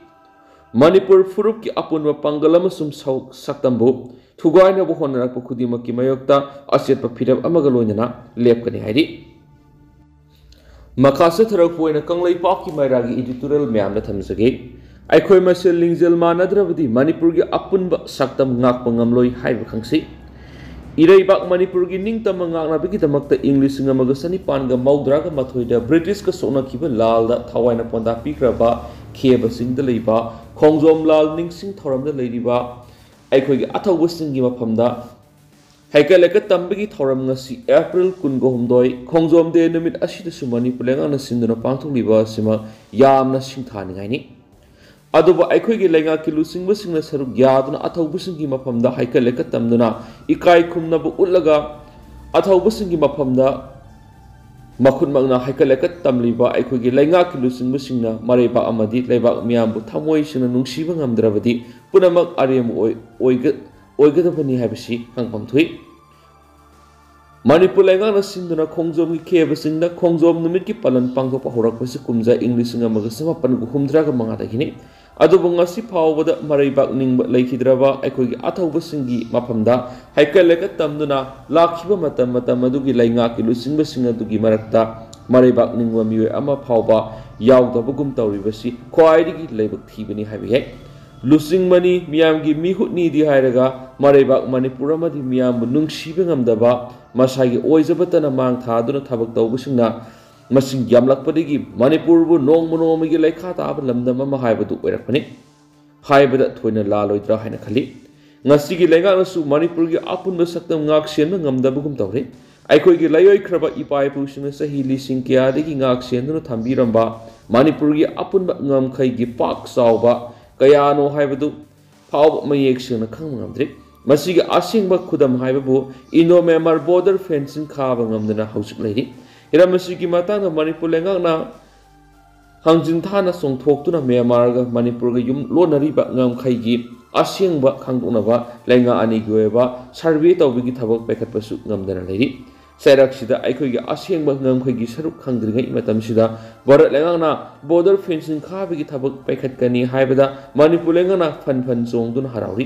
ꯃꯅꯤꯄꯨꯔ ꯐꯨꯔꯨꯞꯀꯤ ꯑꯄꯨꯟꯕ ꯄꯥꯡꯒꯜ ꯑꯃꯁꯨꯡ ꯁꯧ-, ꯁꯛꯇꯝꯕꯨ ꯊꯨꯒꯥꯏꯅꯕ ꯍꯣꯠꯅꯔꯛꯄ ꯈꯨꯗꯤꯡꯃꯛꯀꯤ ꯃꯥꯌꯣꯛꯇ ꯑꯆꯦꯠꯄ ꯐꯤꯔꯦꯞ ꯑꯃꯒ ꯂꯣꯏꯅꯅ ꯂꯦꯞꯀꯅꯤ ꯍꯥꯏꯔꯤ꯫ ꯃꯈꯥ ꯆꯠꯊꯔꯛꯄ ꯑꯣꯏꯅ ꯀꯪꯂꯩꯄꯥꯛꯀꯤ ꯃꯩꯔꯥꯒꯤ editorial ꯃꯌꯥꯝꯗ ꯊꯝꯖꯒꯦ꯫ ꯑꯩꯈꯣꯏ ꯃꯁꯦꯜ ꯂꯤꯡꯖꯦꯜ ꯃꯥꯟꯅꯗ꯭ꯔꯕꯗꯤ ꯃꯅꯤꯄꯨꯔꯒꯤ ꯑꯄꯨꯟꯕ ꯁꯛꯇꯝ ꯉꯥꯛꯄ ꯉꯝꯂꯣꯏ ꯍꯥꯏꯕ ꯈꯪꯁꯤ꯫ ꯏꯔꯩꯕꯥꯛ ꯃꯅꯤꯄꯨꯔꯒꯤ ꯅꯤꯡꯇꯝꯕ ꯉꯥꯛꯅꯕꯒꯤꯗꯃꯛꯇ ꯏꯪ ꯂꯤꯁꯤꯡ ꯑꯃꯒ ꯆꯅꯤꯄꯥꯟꯒ ꯃꯧꯗ꯭ꯔꯥꯒ ꯃꯥꯊꯣꯏꯗ ꯕ꯭ꯔꯤꯇꯤꯁꯀ ꯁꯣꯛꯅꯈꯤꯕ ꯂꯥꯜꯗ ꯊꯋꯥꯏꯅ ꯄꯣꯟꯗꯥ ꯄꯤꯈ꯭ꯔꯕ ꯈꯦꯕ ꯆꯤꯡꯗ ꯂꯩꯕ ꯈꯣꯡꯖꯣꯝ ꯂꯥꯜ ꯅꯤꯡꯁꯤꯡ ꯊꯧꯔꯝꯗ ꯂꯩꯔꯤꯕ ꯑꯩꯈꯣꯏꯒꯤ ꯑꯊꯧꯕꯁꯤꯡꯒꯤ ꯃꯐꯝꯗ ꯍꯩꯀꯠ ꯂꯩꯀꯠ ꯇꯝꯕꯒꯤ ꯊꯧꯔꯝ ꯉꯁꯤ April ꯀꯨꯟꯒ ꯍꯨꯝꯗꯣꯏ, ꯈꯣꯡꯖꯣꯝ ꯗꯦ ꯅꯨꯃꯤꯠ ꯑꯁꯤꯗꯁꯨ ꯃꯅꯤꯄꯨꯔ ꯂꯩꯉꯥꯛꯅ ꯁꯤꯟꯗꯨꯅ ꯄꯥꯡꯊꯣꯛꯂꯤꯕ ꯑꯁꯤꯃꯛ ꯌꯥꯝꯅ ꯁꯤꯡꯊꯥꯅꯤꯡꯉꯥꯏꯅꯤ꯫ ꯑꯗꯨꯕꯨ ꯑꯩꯈꯣꯏꯒꯤ ꯂꯩꯉꯥꯛꯀꯤ ꯂꯨꯆꯤꯡꯕꯁꯤꯡꯅ ꯁꯔꯨꯛ ꯌꯥꯗꯨꯅ ꯑꯊꯧꯕꯁꯤꯡꯒꯤ ꯃꯐꯝꯗ ꯍꯩꯀꯠ ꯂꯩꯀꯠ ꯇꯝꯗꯨꯅ ꯏꯀꯥꯏ ꯈꯨꯝꯅꯕ ꯎꯠꯂꯒ ꯑꯊꯧꯕꯁꯤꯡꯒꯤ ꯃꯐꯝꯗ ꯃꯈꯨꯠꯃꯛꯅ ꯍꯩꯀꯠ ꯂꯩꯀꯠ ꯇꯝꯂꯤꯕ ꯑꯩꯈꯣꯏꯒꯤ ꯂꯩꯉꯥꯛꯀꯤ ꯂꯨꯆꯤꯡꯕꯁꯤꯡꯅ ꯃꯔꯩꯕꯥꯛ ꯑꯃꯗꯤ ꯂꯩꯕꯥꯛ ꯃꯤꯌꯥꯝꯕꯨ ꯊꯃꯣꯏ ꯁꯦꯡꯅ ꯅꯨꯡꯁꯤꯕ ꯉꯝꯗ꯭ꯔꯕꯗꯤ ꯄꯨꯝꯅꯃꯛ ꯑꯔꯦꯝꯕ ꯑꯣꯏ-, ꯑꯣꯏꯒ-, ꯑꯣꯏꯒꯗꯕꯅꯤ ꯍꯥꯏꯕꯁꯤ ꯈꯪꯐꯝ ꯊꯣꯛꯏ꯫ ꯃꯅꯤꯄꯨꯔ ꯂꯩꯉꯥꯛꯅ ꯁꯤꯟꯗꯨꯅ ꯈꯣꯡꯖꯣꯝꯒꯤ ꯈꯦꯕꯁꯤꯡꯗ ꯈꯣꯡꯖꯣꯝ ꯅꯨꯃꯤꯠꯀꯤ ꯄꯥꯂꯟ ꯄꯥꯡꯊꯣꯛꯄ ꯍꯧꯔꯛꯄꯁꯤ ꯀꯨꯝꯖꯥ ꯏꯪ ꯂꯤꯁꯤꯡ ꯑꯃꯒ ꯆꯃꯥꯄꯟꯒ ꯍꯨꯝꯗ꯭ꯔꯥꯒ ꯃꯉꯥꯗꯒꯤꯅꯤ꯫ ꯑꯗꯨꯕꯨ ꯉꯁꯤ ꯐꯥꯎꯕꯗ ꯃꯔꯩꯕꯥꯛ ꯅꯤꯡꯕ ꯂꯩꯈꯤꯗ꯭ꯔꯕ ꯑꯩꯈꯣꯏꯒꯤ ꯑꯊꯧꯕꯁꯤꯡꯒꯤ ꯃꯐꯝꯗ ꯍꯩꯀꯠ ꯂꯩꯀꯠ ꯇꯝꯗꯨꯅ ꯂꯥꯛꯈꯤꯕ ꯃꯇꯝ ꯃꯇꯝ ꯑꯗꯨꯒꯤ ꯂꯩꯉꯥꯛꯀꯤ ꯂꯨꯆꯤꯡꯕꯁꯤꯡ ꯑꯗꯨꯒꯤ ꯃꯔꯛꯇ ꯃꯔꯩꯕꯥꯛ ꯅꯤꯡꯕ ꯃꯤꯑꯣꯏ ꯑꯃ ꯐꯥꯎꯕ ꯌꯥꯎꯗꯕꯒꯨꯝ ꯇꯧꯔꯤꯕꯁꯤ ꯈ꯭ꯋꯥꯏꯗꯒꯤ ꯂꯥꯏꯕꯛ ꯊꯤꯕꯅꯤ ꯍꯥꯏꯕ ꯌꯥꯏ꯫ ꯂꯨꯆꯤꯡꯕꯅꯤ, ꯃꯤꯌꯥꯝꯒꯤ ꯃꯤꯍꯨꯠꯅꯤꯗꯤ ꯍꯥꯏꯔꯒ ꯃꯔꯩꯕꯥꯛ ꯃꯅꯤꯄꯨꯔ ꯑꯃꯗꯤ ꯃꯤꯌꯥꯝꯕꯨ ꯅꯨꯡꯁꯤꯕ ꯉꯝꯗꯕ, ꯃꯁꯥꯒꯤ ꯑꯣꯏꯖꯕꯇꯅ ꯃꯥꯡ ꯊꯥꯗꯨꯅ ꯊꯕꯛ ꯇꯧꯕꯁꯤꯡꯅ ꯃꯁꯤꯡ ꯌꯥꯝꯂꯛꯄꯗꯒꯤ ꯃꯅꯤꯄꯨꯔꯕꯨ ꯅꯣꯡꯃ ꯅꯣꯡꯃꯒꯤ ꯂꯩꯈꯥ ꯇꯥꯕ ꯂꯝꯗꯝ ꯑꯃ ꯍꯥꯏꯕꯗꯨ ꯑꯣꯏꯔꯛꯄꯅꯤ ꯍꯥꯏꯕꯗ ꯊꯣꯏꯅ ꯂꯥꯜꯂꯣꯏꯗ꯭ꯔꯥ ꯍꯥꯏꯅ ꯈꯜꯂꯤ꯫ ꯉꯁꯤꯒꯤ ꯂꯩꯉꯥꯛꯅꯁꯨ ꯃꯅꯤꯄꯨꯔꯒꯤ ꯑꯄꯨꯟꯕ ꯁꯛꯇꯝ ꯉꯥꯛ ꯁꯦꯟꯕ ꯉꯝꯗꯕꯒꯨꯝ ꯇꯧꯔꯤ꯫ ꯑꯩꯈꯣꯏꯒꯤ ꯂꯥꯏꯑꯣꯏꯈ꯭ꯔꯕ ꯏꯄꯥ ꯏꯄꯨꯁꯤꯡꯅ ꯆꯍꯤ ꯂꯤꯁꯤꯡ ꯀꯌꯥꯗꯒꯤ ꯉꯥꯛ ꯁꯦꯟꯗꯨꯅ ꯊꯝꯕꯤꯔꯝꯕ ꯃꯅꯤꯄꯨꯔꯒꯤ ꯑꯄꯨꯟꯕ ꯉꯝꯈꯩꯒꯤ ꯄꯥꯛ ꯆꯥꯎꯕ ꯀꯌꯥꯅꯣ ꯍꯥꯏꯕꯗꯨ ꯐꯥꯎꯕ ꯃꯌꯦꯛ ꯁꯦꯡꯅ ꯈꯪꯕ ꯉꯝꯗ꯭ꯔꯤ꯫ ꯃꯁꯤꯒꯤ ꯑꯁꯦꯡꯕ ꯈꯨꯗꯝ ꯍꯥꯏꯕꯕꯨ Indo Myanmar border fencing ꯈꯥꯕ ꯉꯝꯗꯅ ꯍꯧꯖꯤꯛ ꯂꯩꯔꯤ꯫ ꯍꯤꯔꯝ ꯑꯁꯤꯒꯤ ꯃꯇꯥꯡꯗ ꯃꯅꯤꯄꯨꯔ ꯂꯩꯉꯥꯛꯅ ꯍꯪꯖꯤꯟ ꯊꯥꯅ ꯆꯣꯡꯊꯣꯛꯇꯨꯅ ꯃ꯭ꯌꯥꯟꯃꯥꯔꯒ ꯃꯅꯤꯄꯨꯔꯒ ꯌꯨꯝ ꯂꯣꯟꯅꯔꯤꯕ ꯉꯝꯈꯩꯒꯤ ꯑꯁꯦꯡꯕ ꯈꯪꯗꯣꯛꯅꯕ ꯂꯩꯉꯥꯛ ꯑꯅꯤꯒꯤ ꯑꯣꯏꯕ survey ꯇꯧꯕꯒꯤ ꯊꯕꯛ ꯄꯥꯏꯈꯠꯄꯁꯨ ꯉꯝꯗꯅ ꯂꯩꯔꯤ꯫ ꯆꯩꯔꯛꯁꯤꯗ ꯑꯩꯈꯣꯏꯒꯤ ꯑꯁꯦꯡꯕ ꯉꯝꯈꯩꯒꯤ ꯁꯔꯨꯛ ꯈꯪꯗ꯭ꯔꯤꯉꯩ ꯃꯇꯝꯁꯤꯗ ꯚꯥꯔꯠ ꯂꯩꯉꯥꯛꯅ border fencing ꯈꯥꯕꯒꯤ ꯊꯕꯛ ꯄꯥꯏꯈꯠꯀꯅꯤ ꯍꯥꯏꯕꯗ ꯃꯅꯤꯄꯨꯔ ꯂꯩꯉꯥꯛꯅ ꯐꯟ ꯐꯟ ꯆꯣꯡꯗꯨꯅ ꯍꯔꯥꯎꯔꯤ꯫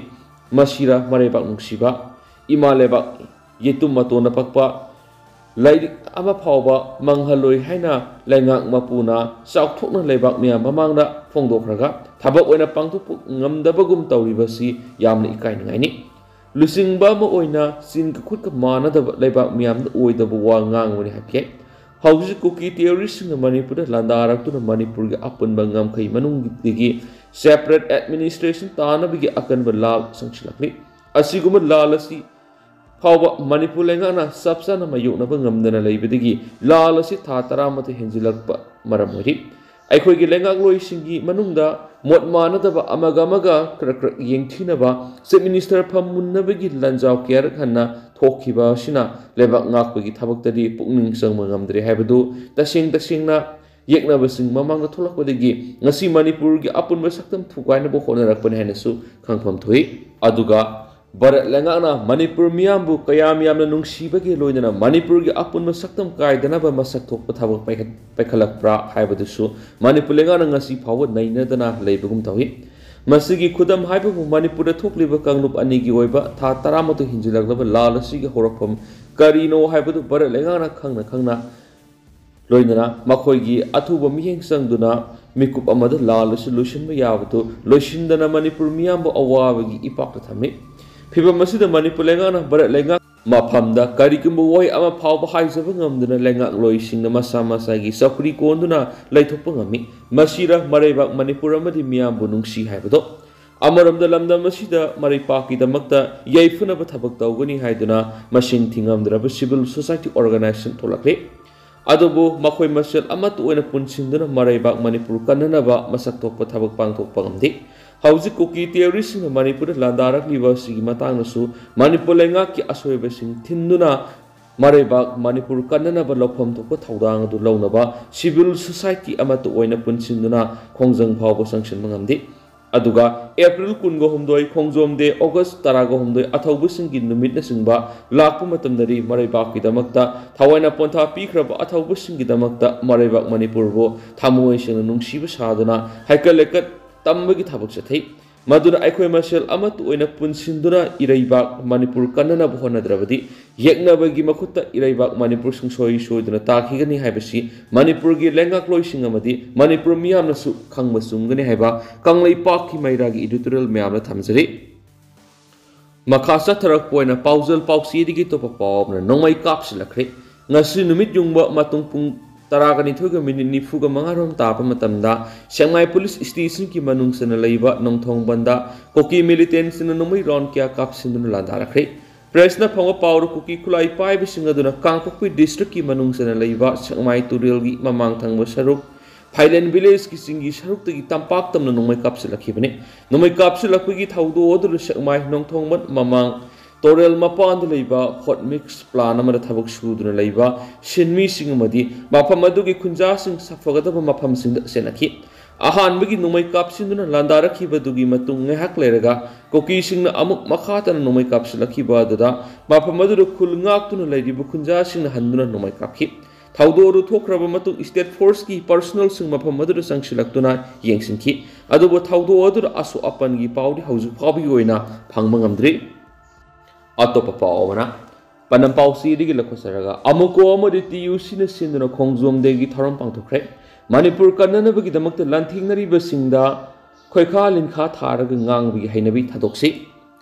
ꯃꯁꯤꯔ ꯃꯔꯩꯕꯥꯛ ꯅꯨꯡꯁꯤꯕ? ꯏꯃꯥ ꯂꯩꯕꯥꯛ ꯌꯦꯇꯨꯝ ꯃꯇꯣꯟꯅ ꯄꯛꯄ ꯂꯥꯏꯔꯤꯛ ꯑꯃ ꯐꯥꯎꯕ ꯃꯥꯡꯍꯜꯂꯣꯏ ꯍꯥꯏꯅ ꯂꯩꯉꯥꯛ ꯃꯄꯨꯅ ꯆꯥꯎꯊꯣꯛꯅ ꯂꯩꯕꯥꯛ ꯃꯤꯌꯥꯝ ꯃꯃꯥꯡꯗ ꯐꯣꯡꯗꯣꯛꯈ꯭ꯔꯒ ꯊꯕꯛ ꯑꯣꯏꯅ ꯄꯥꯡꯊꯣꯛꯄ ꯉꯝꯗꯕꯒꯨꯝ ꯇꯧꯔꯤꯕꯁꯤ ꯌꯥꯝꯅ ꯏꯀꯥꯏꯅꯤꯡꯉꯥꯏꯅꯤ꯫ ꯂꯨꯆꯤꯡꯕ ꯑꯃ ꯑꯣꯏꯅ ꯆꯤꯟꯒ ꯈꯨꯠꯀ ꯃꯥꯟꯅꯗꯕ ꯂꯩꯕꯥꯛ ꯃꯤꯌꯥꯝꯗ ꯑꯣꯏꯗꯕ ꯋꯥ ꯉꯥꯡꯕꯅꯤ ꯍꯥꯏꯈꯤ꯫ ꯍꯧꯖꯤꯛ ꯀꯨꯀꯤ terroristꯁꯤꯡꯅ ꯃꯅꯤꯄꯨꯔꯗ ꯂꯥꯟꯗꯥꯔꯛꯇꯨꯅ ꯃꯅꯤꯄꯨꯔꯒꯤ ꯑꯄꯨꯟꯕ ꯉꯝꯈꯩ ꯃꯅꯨꯡꯗꯒꯤ separate administration ꯇꯥꯅꯕꯒꯤ ꯑꯀꯟꯕ ꯂꯥꯜ ꯁꯪꯁꯤꯜꯂꯛꯂꯤ꯫ ꯑꯁꯤꯒꯨꯝꯕ ꯂꯥꯜ ꯑꯁꯤ ꯐꯥꯎꯕ ꯃꯅꯤꯄꯨꯔ ꯂꯩꯉꯥꯛꯅ ꯆꯞ ꯆꯥꯅ ꯃꯥꯌꯣꯛꯅꯕ ꯉꯝꯗꯅ ꯂꯩꯕꯗꯒꯤ ꯂꯥꯜ ꯑꯁꯤ ꯊꯥ ꯇꯔꯥꯃꯥꯊꯣꯏ ꯍꯦꯟꯖꯤꯜꯂꯛꯄ ꯃꯔꯝ ꯑꯣꯏꯔꯤ꯫ ꯑꯩꯈꯣꯏꯒꯤ ꯂꯩꯉꯥꯛꯂꯣꯏꯁꯤꯡꯒꯤ ꯃꯅꯨꯡꯗ ꯃꯣꯠ ꯃꯥꯟꯅꯗꯕ, ꯑꯃꯒ ꯑꯃꯒ ꯈꯔ ꯈꯔ ꯌꯦꯡꯊꯤꯅꯕ, Chief Minister ꯐꯝ ꯃꯨꯟꯅꯕꯒꯤ ꯂꯥꯟꯖꯥꯎ ꯀꯌꯥꯔꯛ ꯍꯟꯅ ꯊꯣꯛꯈꯤꯕ ꯑꯁꯤꯅ ꯂꯩꯕꯥꯛ ꯉꯥꯛꯄꯒꯤ ꯊꯕꯛꯇꯗꯤ ꯄꯨꯛꯅꯤꯡ ꯆꯪꯕ ꯉꯝꯗ꯭ꯔꯦ ꯍꯥꯏꯕꯗꯨ ꯇꯁꯦꯡ ꯇꯁꯦꯡꯅ ꯌꯦꯛꯅꯕꯁꯤꯡ ꯃꯃꯥꯡꯗ ꯊꯣꯛꯂꯛꯄꯗꯒꯤ ꯉꯁꯤ ꯃꯅꯤꯄꯨꯔꯒꯤ ꯑꯄꯨꯟꯕ ꯁꯛꯇꯝ ꯊꯨꯒꯥꯏꯅꯕ ꯍꯣꯠꯅꯔꯛꯄꯅꯤ ꯍꯥꯏꯅꯁꯨ ꯈꯪꯐꯝ ꯊꯣꯛꯏ꯫ ꯑꯗꯨꯒ ꯚꯥꯔꯠ ꯂꯩꯉꯥꯛꯅ ꯃꯅꯤꯄꯨꯔ ꯃꯤꯌꯥꯝꯕꯨ ꯀꯌꯥꯝ ꯌꯥꯝꯅ ꯅꯨꯡꯁꯤꯕꯒꯤ ꯂꯣꯏꯅꯅ ꯃꯅꯤꯄꯨꯔꯒꯤ ꯑꯄꯨꯟꯕ ꯁꯛꯇꯝ ꯀꯥꯏꯗꯅꯕ ꯃꯁꯛ ꯊꯣꯛꯄ ꯊꯕꯛ ꯄꯥꯏꯈꯠ-, ꯄꯥꯏꯈꯠꯂꯛꯄ꯭ꯔꯥ ꯍꯥꯏꯕꯗꯨꯁꯨ ꯃꯅꯤꯄꯨꯔ ꯂꯩꯉꯥꯛꯅ ꯉꯁꯤ ꯐꯥꯎꯕ ꯅꯩꯅꯗꯅ ꯂꯩꯕꯒꯨꯝ ꯇꯧꯏ꯫ ꯃꯁꯤꯒꯤ ꯈꯨꯗꯝ ꯍꯥꯏꯕꯕꯨ ꯃꯅꯤꯄꯨꯔꯗ ꯊꯣꯛꯂꯤꯕ ꯀꯥꯡꯂꯨꯞ ꯑꯅꯤꯒꯤ ꯑꯣꯏꯕ ꯊꯥ ꯇꯔꯥꯃꯥꯊꯣꯏ ꯍꯦꯟꯖꯤꯜꯂꯛꯂꯕ ꯂꯥꯜ ꯑꯁꯤꯒꯤ ꯍꯧꯔꯛꯐꯝ ꯀꯔꯤꯅꯣ ꯍꯥꯏꯕꯗꯨ ꯚꯥꯔꯠ ꯂꯩꯉꯥꯛꯅ ꯈꯪꯅ ꯈꯪꯅ ꯂꯣꯏꯅꯅ ꯃꯈꯣꯏꯒꯤ ꯑꯊꯨꯕ ꯃꯤꯠꯌꯦꯡ ꯆꯪꯗꯨꯅ ꯃꯤꯀꯨꯞ ꯑꯃꯗ ꯂꯥꯜ ꯑꯁꯤ ꯂꯣꯏꯁꯤꯟꯕ ꯌꯥꯕꯗꯨ ꯂꯣꯏꯁꯤꯟꯗꯅ ꯃꯅꯤꯄꯨꯔ ꯃꯤꯌꯥꯝꯕꯨ ꯑꯋꯥꯕꯒꯤ ꯏꯄꯥꯛꯇ ꯊꯝꯃꯤ꯫ ꯐꯤꯚꯝ ꯑꯁꯤꯗ ꯃꯅꯤꯄꯨꯔ ꯂꯩꯉꯥꯛꯅ ꯚꯥꯔꯠ ꯂꯩꯉꯥꯛ ꯃꯐꯝꯗ ꯀꯔꯤꯒꯨꯝꯕ ꯋꯥꯍꯩ ꯑꯃ ꯐꯥꯎꯕ ꯍꯥꯏꯖꯕ ꯉꯝꯗꯅ ꯂꯩꯉꯥꯛꯂꯣꯏꯁꯤꯡꯅ ꯃꯁꯥ ꯃꯁꯥꯒꯤ ꯆꯧꯀ꯭ꯔꯤ ꯀꯣꯟꯗꯨꯅ ꯂꯩꯊꯣꯛꯄ ꯉꯝꯃꯤ꯫ ꯃꯁꯤꯔ ꯃꯔꯩꯕꯥꯛ ꯃꯅꯤꯄꯨꯔ ꯑꯃꯗꯤ ꯃꯤꯌꯥꯝꯕꯨ ꯅꯨꯡꯁꯤ ꯍꯥꯏꯕꯗꯣ? ꯑꯃꯔꯣꯝꯗ ꯂꯝꯗꯝ ꯑꯁꯤꯗ ꯃꯔꯩꯄꯥꯛꯀꯤꯗꯃꯛꯇ ꯌꯥꯏꯐꯅꯕ ꯊꯕꯛ ꯇꯧꯒꯅꯤ ꯍꯥꯏꯗꯨꯅ ꯃꯁꯤꯡ ꯊꯤꯉꯝꯗ꯭ꯔꯕ civil society organization ꯊꯣꯛꯂꯛꯂꯤ꯫ ꯑꯗꯨꯕꯨ ꯃꯈꯣꯏ ꯃꯁꯦꯜ ꯑꯃꯠꯇ ꯑꯣꯏꯅ ꯄꯨꯟꯁꯤꯟꯗꯨꯅ ꯃꯔꯩꯕꯥꯛ ꯃꯅꯤꯄꯨꯔ ꯀꯟꯅꯅꯕ ꯃꯁꯛ ꯊꯣꯛꯄ ꯊꯕꯛ ꯄꯥꯡꯊꯣꯛꯄ ꯉꯝꯗꯦ꯫ ꯍꯧꯖꯤꯛ ꯀꯨꯀꯤ terroristꯁꯤꯡꯅ ꯃꯅꯤꯄꯨꯔꯗ ꯂꯥꯟꯗꯥꯔꯛꯂꯤꯕ ꯑꯁꯤꯒꯤ ꯃꯇꯥꯡꯗꯁꯨ ꯃꯅꯤꯄꯨꯔ ꯂꯩꯉꯥꯛꯀꯤ ꯑꯁꯣꯏꯕꯁꯤꯡ ꯊꯤꯟꯗꯨꯅ ꯃꯔꯩꯕꯥꯛ ꯃꯅꯤꯄꯨꯔ ꯀꯟꯅꯅꯕ ꯂꯧꯐꯝ ꯊꯣꯛꯄ ꯊꯧꯗꯥꯡ ꯑꯗꯨ ꯂꯧꯅꯕ civil society ꯑꯃꯠꯇ ꯑꯣꯏꯅ ꯄꯨꯟꯁꯤꯟꯗꯨꯅ ꯈꯣꯡꯖꯪ ꯐꯥꯎꯕ ꯆꯪꯁꯤꯟꯕ ꯉꯝꯗꯦ꯫ ꯑꯗꯨꯒ ꯑꯦꯄ꯭ꯔꯤꯜ ꯀꯨꯟꯒ ꯍꯨꯝꯗꯣꯏ, ꯈꯣꯡꯖꯣꯝ ꯗꯦ, ꯑꯣꯒꯁ ꯇꯔꯥꯒ ꯍꯨꯝꯗꯣꯏ, ꯑꯊꯧꯕꯁꯤꯡꯒꯤ ꯅꯨꯃꯤꯠꯅꯆꯤꯡꯕ ꯂꯥꯛꯄ ꯃꯇꯝꯗꯗꯤ ꯃꯔꯩꯕꯥꯛꯀꯤꯗꯃꯛꯇ ꯊꯋꯥꯏꯅ ꯄꯣꯟꯊꯥ ꯄꯤꯈ꯭ꯔꯕ ꯑꯊꯧꯕꯁꯤꯡꯒꯤꯗꯃꯛꯇ ꯃꯔꯩꯕꯥꯛ ꯃꯅꯤꯄꯨꯔꯕꯨ ꯊꯃꯣꯏ ꯁꯦꯡꯅ ꯅꯨꯡꯁꯤꯕ ꯁꯥꯗꯨꯅ ꯍꯩꯀꯠ ꯂꯩꯀꯠ ꯇꯝꯕꯒꯤ ꯊꯕꯛ ꯆꯠꯊꯩ꯫ ꯃꯗꯨꯅ ꯑꯩꯈꯣꯏ ꯃꯁꯦꯜ ꯑꯃꯠꯇ ꯑꯣꯏꯅ ꯄꯨꯟꯁꯤꯟꯗꯨꯅ ꯏꯔꯩꯕꯥꯛ ꯃꯅꯤꯄꯨꯔ ꯀꯟꯅꯅꯕ ꯍꯣꯠꯅꯗ꯭ꯔꯕꯗꯤ ꯌꯦꯛꯅꯕꯒꯤ ꯃꯈꯨꯠꯇ ꯏꯔꯩꯕꯥꯛ ꯃꯅꯤꯄꯨꯔ ꯁꯨꯡꯁꯣꯏ ꯁꯣꯏꯗꯅ ꯇꯥꯈꯤꯒꯅꯤ ꯍꯥꯏꯕꯁꯤ ꯃꯅꯤꯄꯨꯔꯒꯤ ꯂꯩꯉꯥꯛꯂꯣꯏꯁꯤꯡ ꯑꯃꯗꯤ ꯃꯅꯤꯄꯨꯔ ꯃꯤꯌꯥꯝꯅꯁꯨ ꯈꯪꯕ ꯆꯨꯝꯒꯅꯤ ꯍꯥꯏꯕ ꯀꯪꯂꯩꯄꯥꯛꯀꯤ ꯃꯩꯔꯥꯒꯤ editorial ꯃꯌꯥꯝꯅ ꯊꯝꯖꯔꯤ꯫ ꯃꯈꯥ ꯆꯠꯊꯔꯛꯄ ꯑꯣꯏꯅ ꯄꯥꯎꯖꯦꯜ ꯄꯥꯎꯆꯦꯗꯒꯤ ꯑꯇꯣꯞꯄ ꯄꯥꯎ ꯑꯃꯅ ꯅꯣꯡꯃꯩ ꯀꯥꯞꯁꯤꯜꯂꯛꯈ꯭ꯔꯦ꯫ ꯉꯁꯤ ꯅꯨꯃꯤꯠ ꯌꯨꯡꯕ ꯃꯇꯨꯡ ꯄꯨꯡ ꯇꯔꯥꯒ ꯅꯤꯊꯣꯏꯒ ꯃꯤꯅꯤꯠ ꯅꯤꯐꯨꯒ ꯃꯉꯥꯔꯣꯝ ꯇꯥꯕ ꯃꯇꯝꯗ ꯁꯦꯛꯃꯥꯏ ꯄꯨꯂꯤꯁ ꯁ꯭ꯇꯦꯁꯟꯒꯤ ꯃꯅꯨꯡ ꯆꯟꯅ ꯂꯩꯕ ꯅꯣꯡꯊꯣꯡꯕꯟꯗ ꯀꯨꯀꯤ ꯃꯤꯂꯤꯇꯦꯟꯁꯤꯡꯅ ꯅꯣꯡꯃꯩ ꯔꯥꯎꯟ ꯀꯌꯥ ꯀꯥꯞꯁꯤꯟꯗꯨꯅ ꯂꯥꯟꯗꯥꯔꯛꯈ꯭ꯔꯦ꯫ ꯄ꯭ꯔꯦꯁꯅ ꯐꯪꯕ ꯄꯥꯎꯗ ꯀꯨꯀꯤ ꯈꯨꯠꯂꯥꯏ ꯄꯥꯏꯕꯁꯤꯡ ꯑꯗꯨꯅ ꯀꯥꯡꯄꯣꯛꯄꯤ ꯗꯤꯁꯇ꯭ꯔꯤꯛꯀꯤ ꯃꯅꯨꯡ ꯆꯟꯅ ꯂꯩꯕ ꯁꯦꯛꯃꯥꯏ ꯇꯨꯔꯦꯜꯒꯤ ꯃꯃꯥꯡ ꯊꯪꯕ ꯁꯔꯨꯛ ꯐꯥꯏꯂꯦꯟ ꯚꯤꯂꯦꯖꯀꯤ ꯆꯤꯡꯒꯤ ꯁꯔꯨꯛꯇꯒꯤ ꯇꯝꯄꯥꯛ ꯇꯝꯅ ꯅꯣꯡꯃꯩ ꯀꯥꯞꯁꯤꯜꯂꯛꯈꯤꯕꯅꯤ꯫ ꯅꯣꯡꯃꯩ ꯀꯥꯞꯁꯤꯜꯂꯛꯄꯒꯤ ꯊꯧꯗꯣꯛ ꯑꯗꯨꯗ ꯁꯦꯛꯃꯥꯏ ꯅꯣꯡꯊꯣꯡꯕꯟ ꯃꯃꯥꯡ ꯇꯣꯔꯦꯜ ꯃꯄꯥꯟꯗ ꯂꯩꯕ ꯍꯣꯠ ꯃꯤꯛꯁ ꯄ꯭ꯂꯥꯟ ꯑꯃꯗ ꯊꯕꯛ ꯁꯨꯗꯨꯅ ꯂꯩꯕ ꯁꯤꯟꯃꯤꯁꯤꯡ ꯑꯃꯗꯤ ꯃꯐꯝ ꯑꯗꯨꯒꯤ ꯈꯨꯟꯖꯥꯁꯤꯡ ꯁꯥꯐꯒꯗꯕ ꯃꯐꯝꯁꯤꯡꯗ ꯆꯦꯟꯅꯈꯤ꯫ ꯑꯍꯥꯟꯕꯒꯤ ꯅꯣꯡꯃꯩ ꯀꯥꯞꯁꯤꯟꯗꯨꯅ ꯂꯥꯟꯗꯥꯔꯛꯈꯤꯕꯗꯨꯒꯤ ꯃꯇꯨꯡ ꯉꯥꯏꯍꯥꯛ ꯂꯩꯔꯒ ꯀꯨꯀꯤꯁꯤꯡꯅ ꯑꯃꯨꯛ ꯃꯈꯥ ꯇꯥꯅ ꯅꯣꯡꯃꯩ ꯀꯥꯞꯁꯤꯜꯂꯛꯈꯤꯕ ꯑꯗꯨꯗ ꯃꯐꯝ ꯑꯗꯨꯗ ꯈꯨꯜ ꯉꯥꯛꯇꯨꯅ ꯂꯩꯔꯤꯕ ꯈꯨꯟꯖꯥꯁꯤꯡꯅ ꯍꯟꯗꯨꯅ ꯅꯣꯡꯃꯩ ꯀꯥꯞꯈꯤ꯫ ꯊꯧꯗꯣꯛ ꯑꯗꯨ ꯊꯣꯛꯈ꯭ꯔꯕ ꯃꯇꯨꯡ ꯁ꯭ꯇꯦꯠ ꯐꯣꯔꯁꯀꯤ ꯄꯔꯁꯣꯅꯦꯜꯁꯤꯡ ꯃꯐꯝ ꯑꯗꯨꯗ ꯆꯪꯁꯤꯜꯂꯛꯇꯨꯅ ꯌꯦꯡꯁꯤꯟꯈꯤ꯫ ꯑꯗꯨꯕꯨ ꯊꯧꯗꯣꯛ ꯑꯗꯨꯗ ꯑꯁꯣꯛ ꯑꯄꯟꯒꯤ ꯄꯥꯎꯗꯤ ꯍꯧꯖꯤꯛ ꯐꯥꯎꯕꯒꯤ ꯑꯣꯏꯅ ꯐꯪꯕ ꯉꯝꯗ꯭ꯔꯤ꯫ ꯑꯇꯣꯞꯄ ꯄꯥꯎ ꯑꯃꯅ, ꯄꯥꯎꯆꯦꯗꯒꯤ ꯂꯧꯈꯠꯆꯔꯒ, ꯑꯃꯨꯀꯣ ꯑꯃꯗꯤ ꯇꯤ ꯌꯨ ꯁꯤꯅ ꯁꯤꯟꯗꯨꯅ ꯈꯣꯡꯖꯣꯝ ꯗꯦꯒꯤ ꯊꯧꯔꯝ ꯄꯥꯡꯊꯣꯛꯈ꯭ꯔꯦ꯫ ꯃꯅꯤꯄꯨꯔ ꯀꯟꯅꯅꯕꯒꯤꯗꯃꯛꯇ ꯂꯥꯟꯊꯦꯡꯅꯔꯤꯕꯁꯤꯡꯗ ꯈꯣꯏꯈꯥ ꯂꯤꯟꯈꯥ ꯊꯥꯔꯒ ꯉꯥꯡꯕꯒꯤ ꯍꯩꯅꯕꯤ ꯊꯥꯗꯣꯛꯁꯤ꯫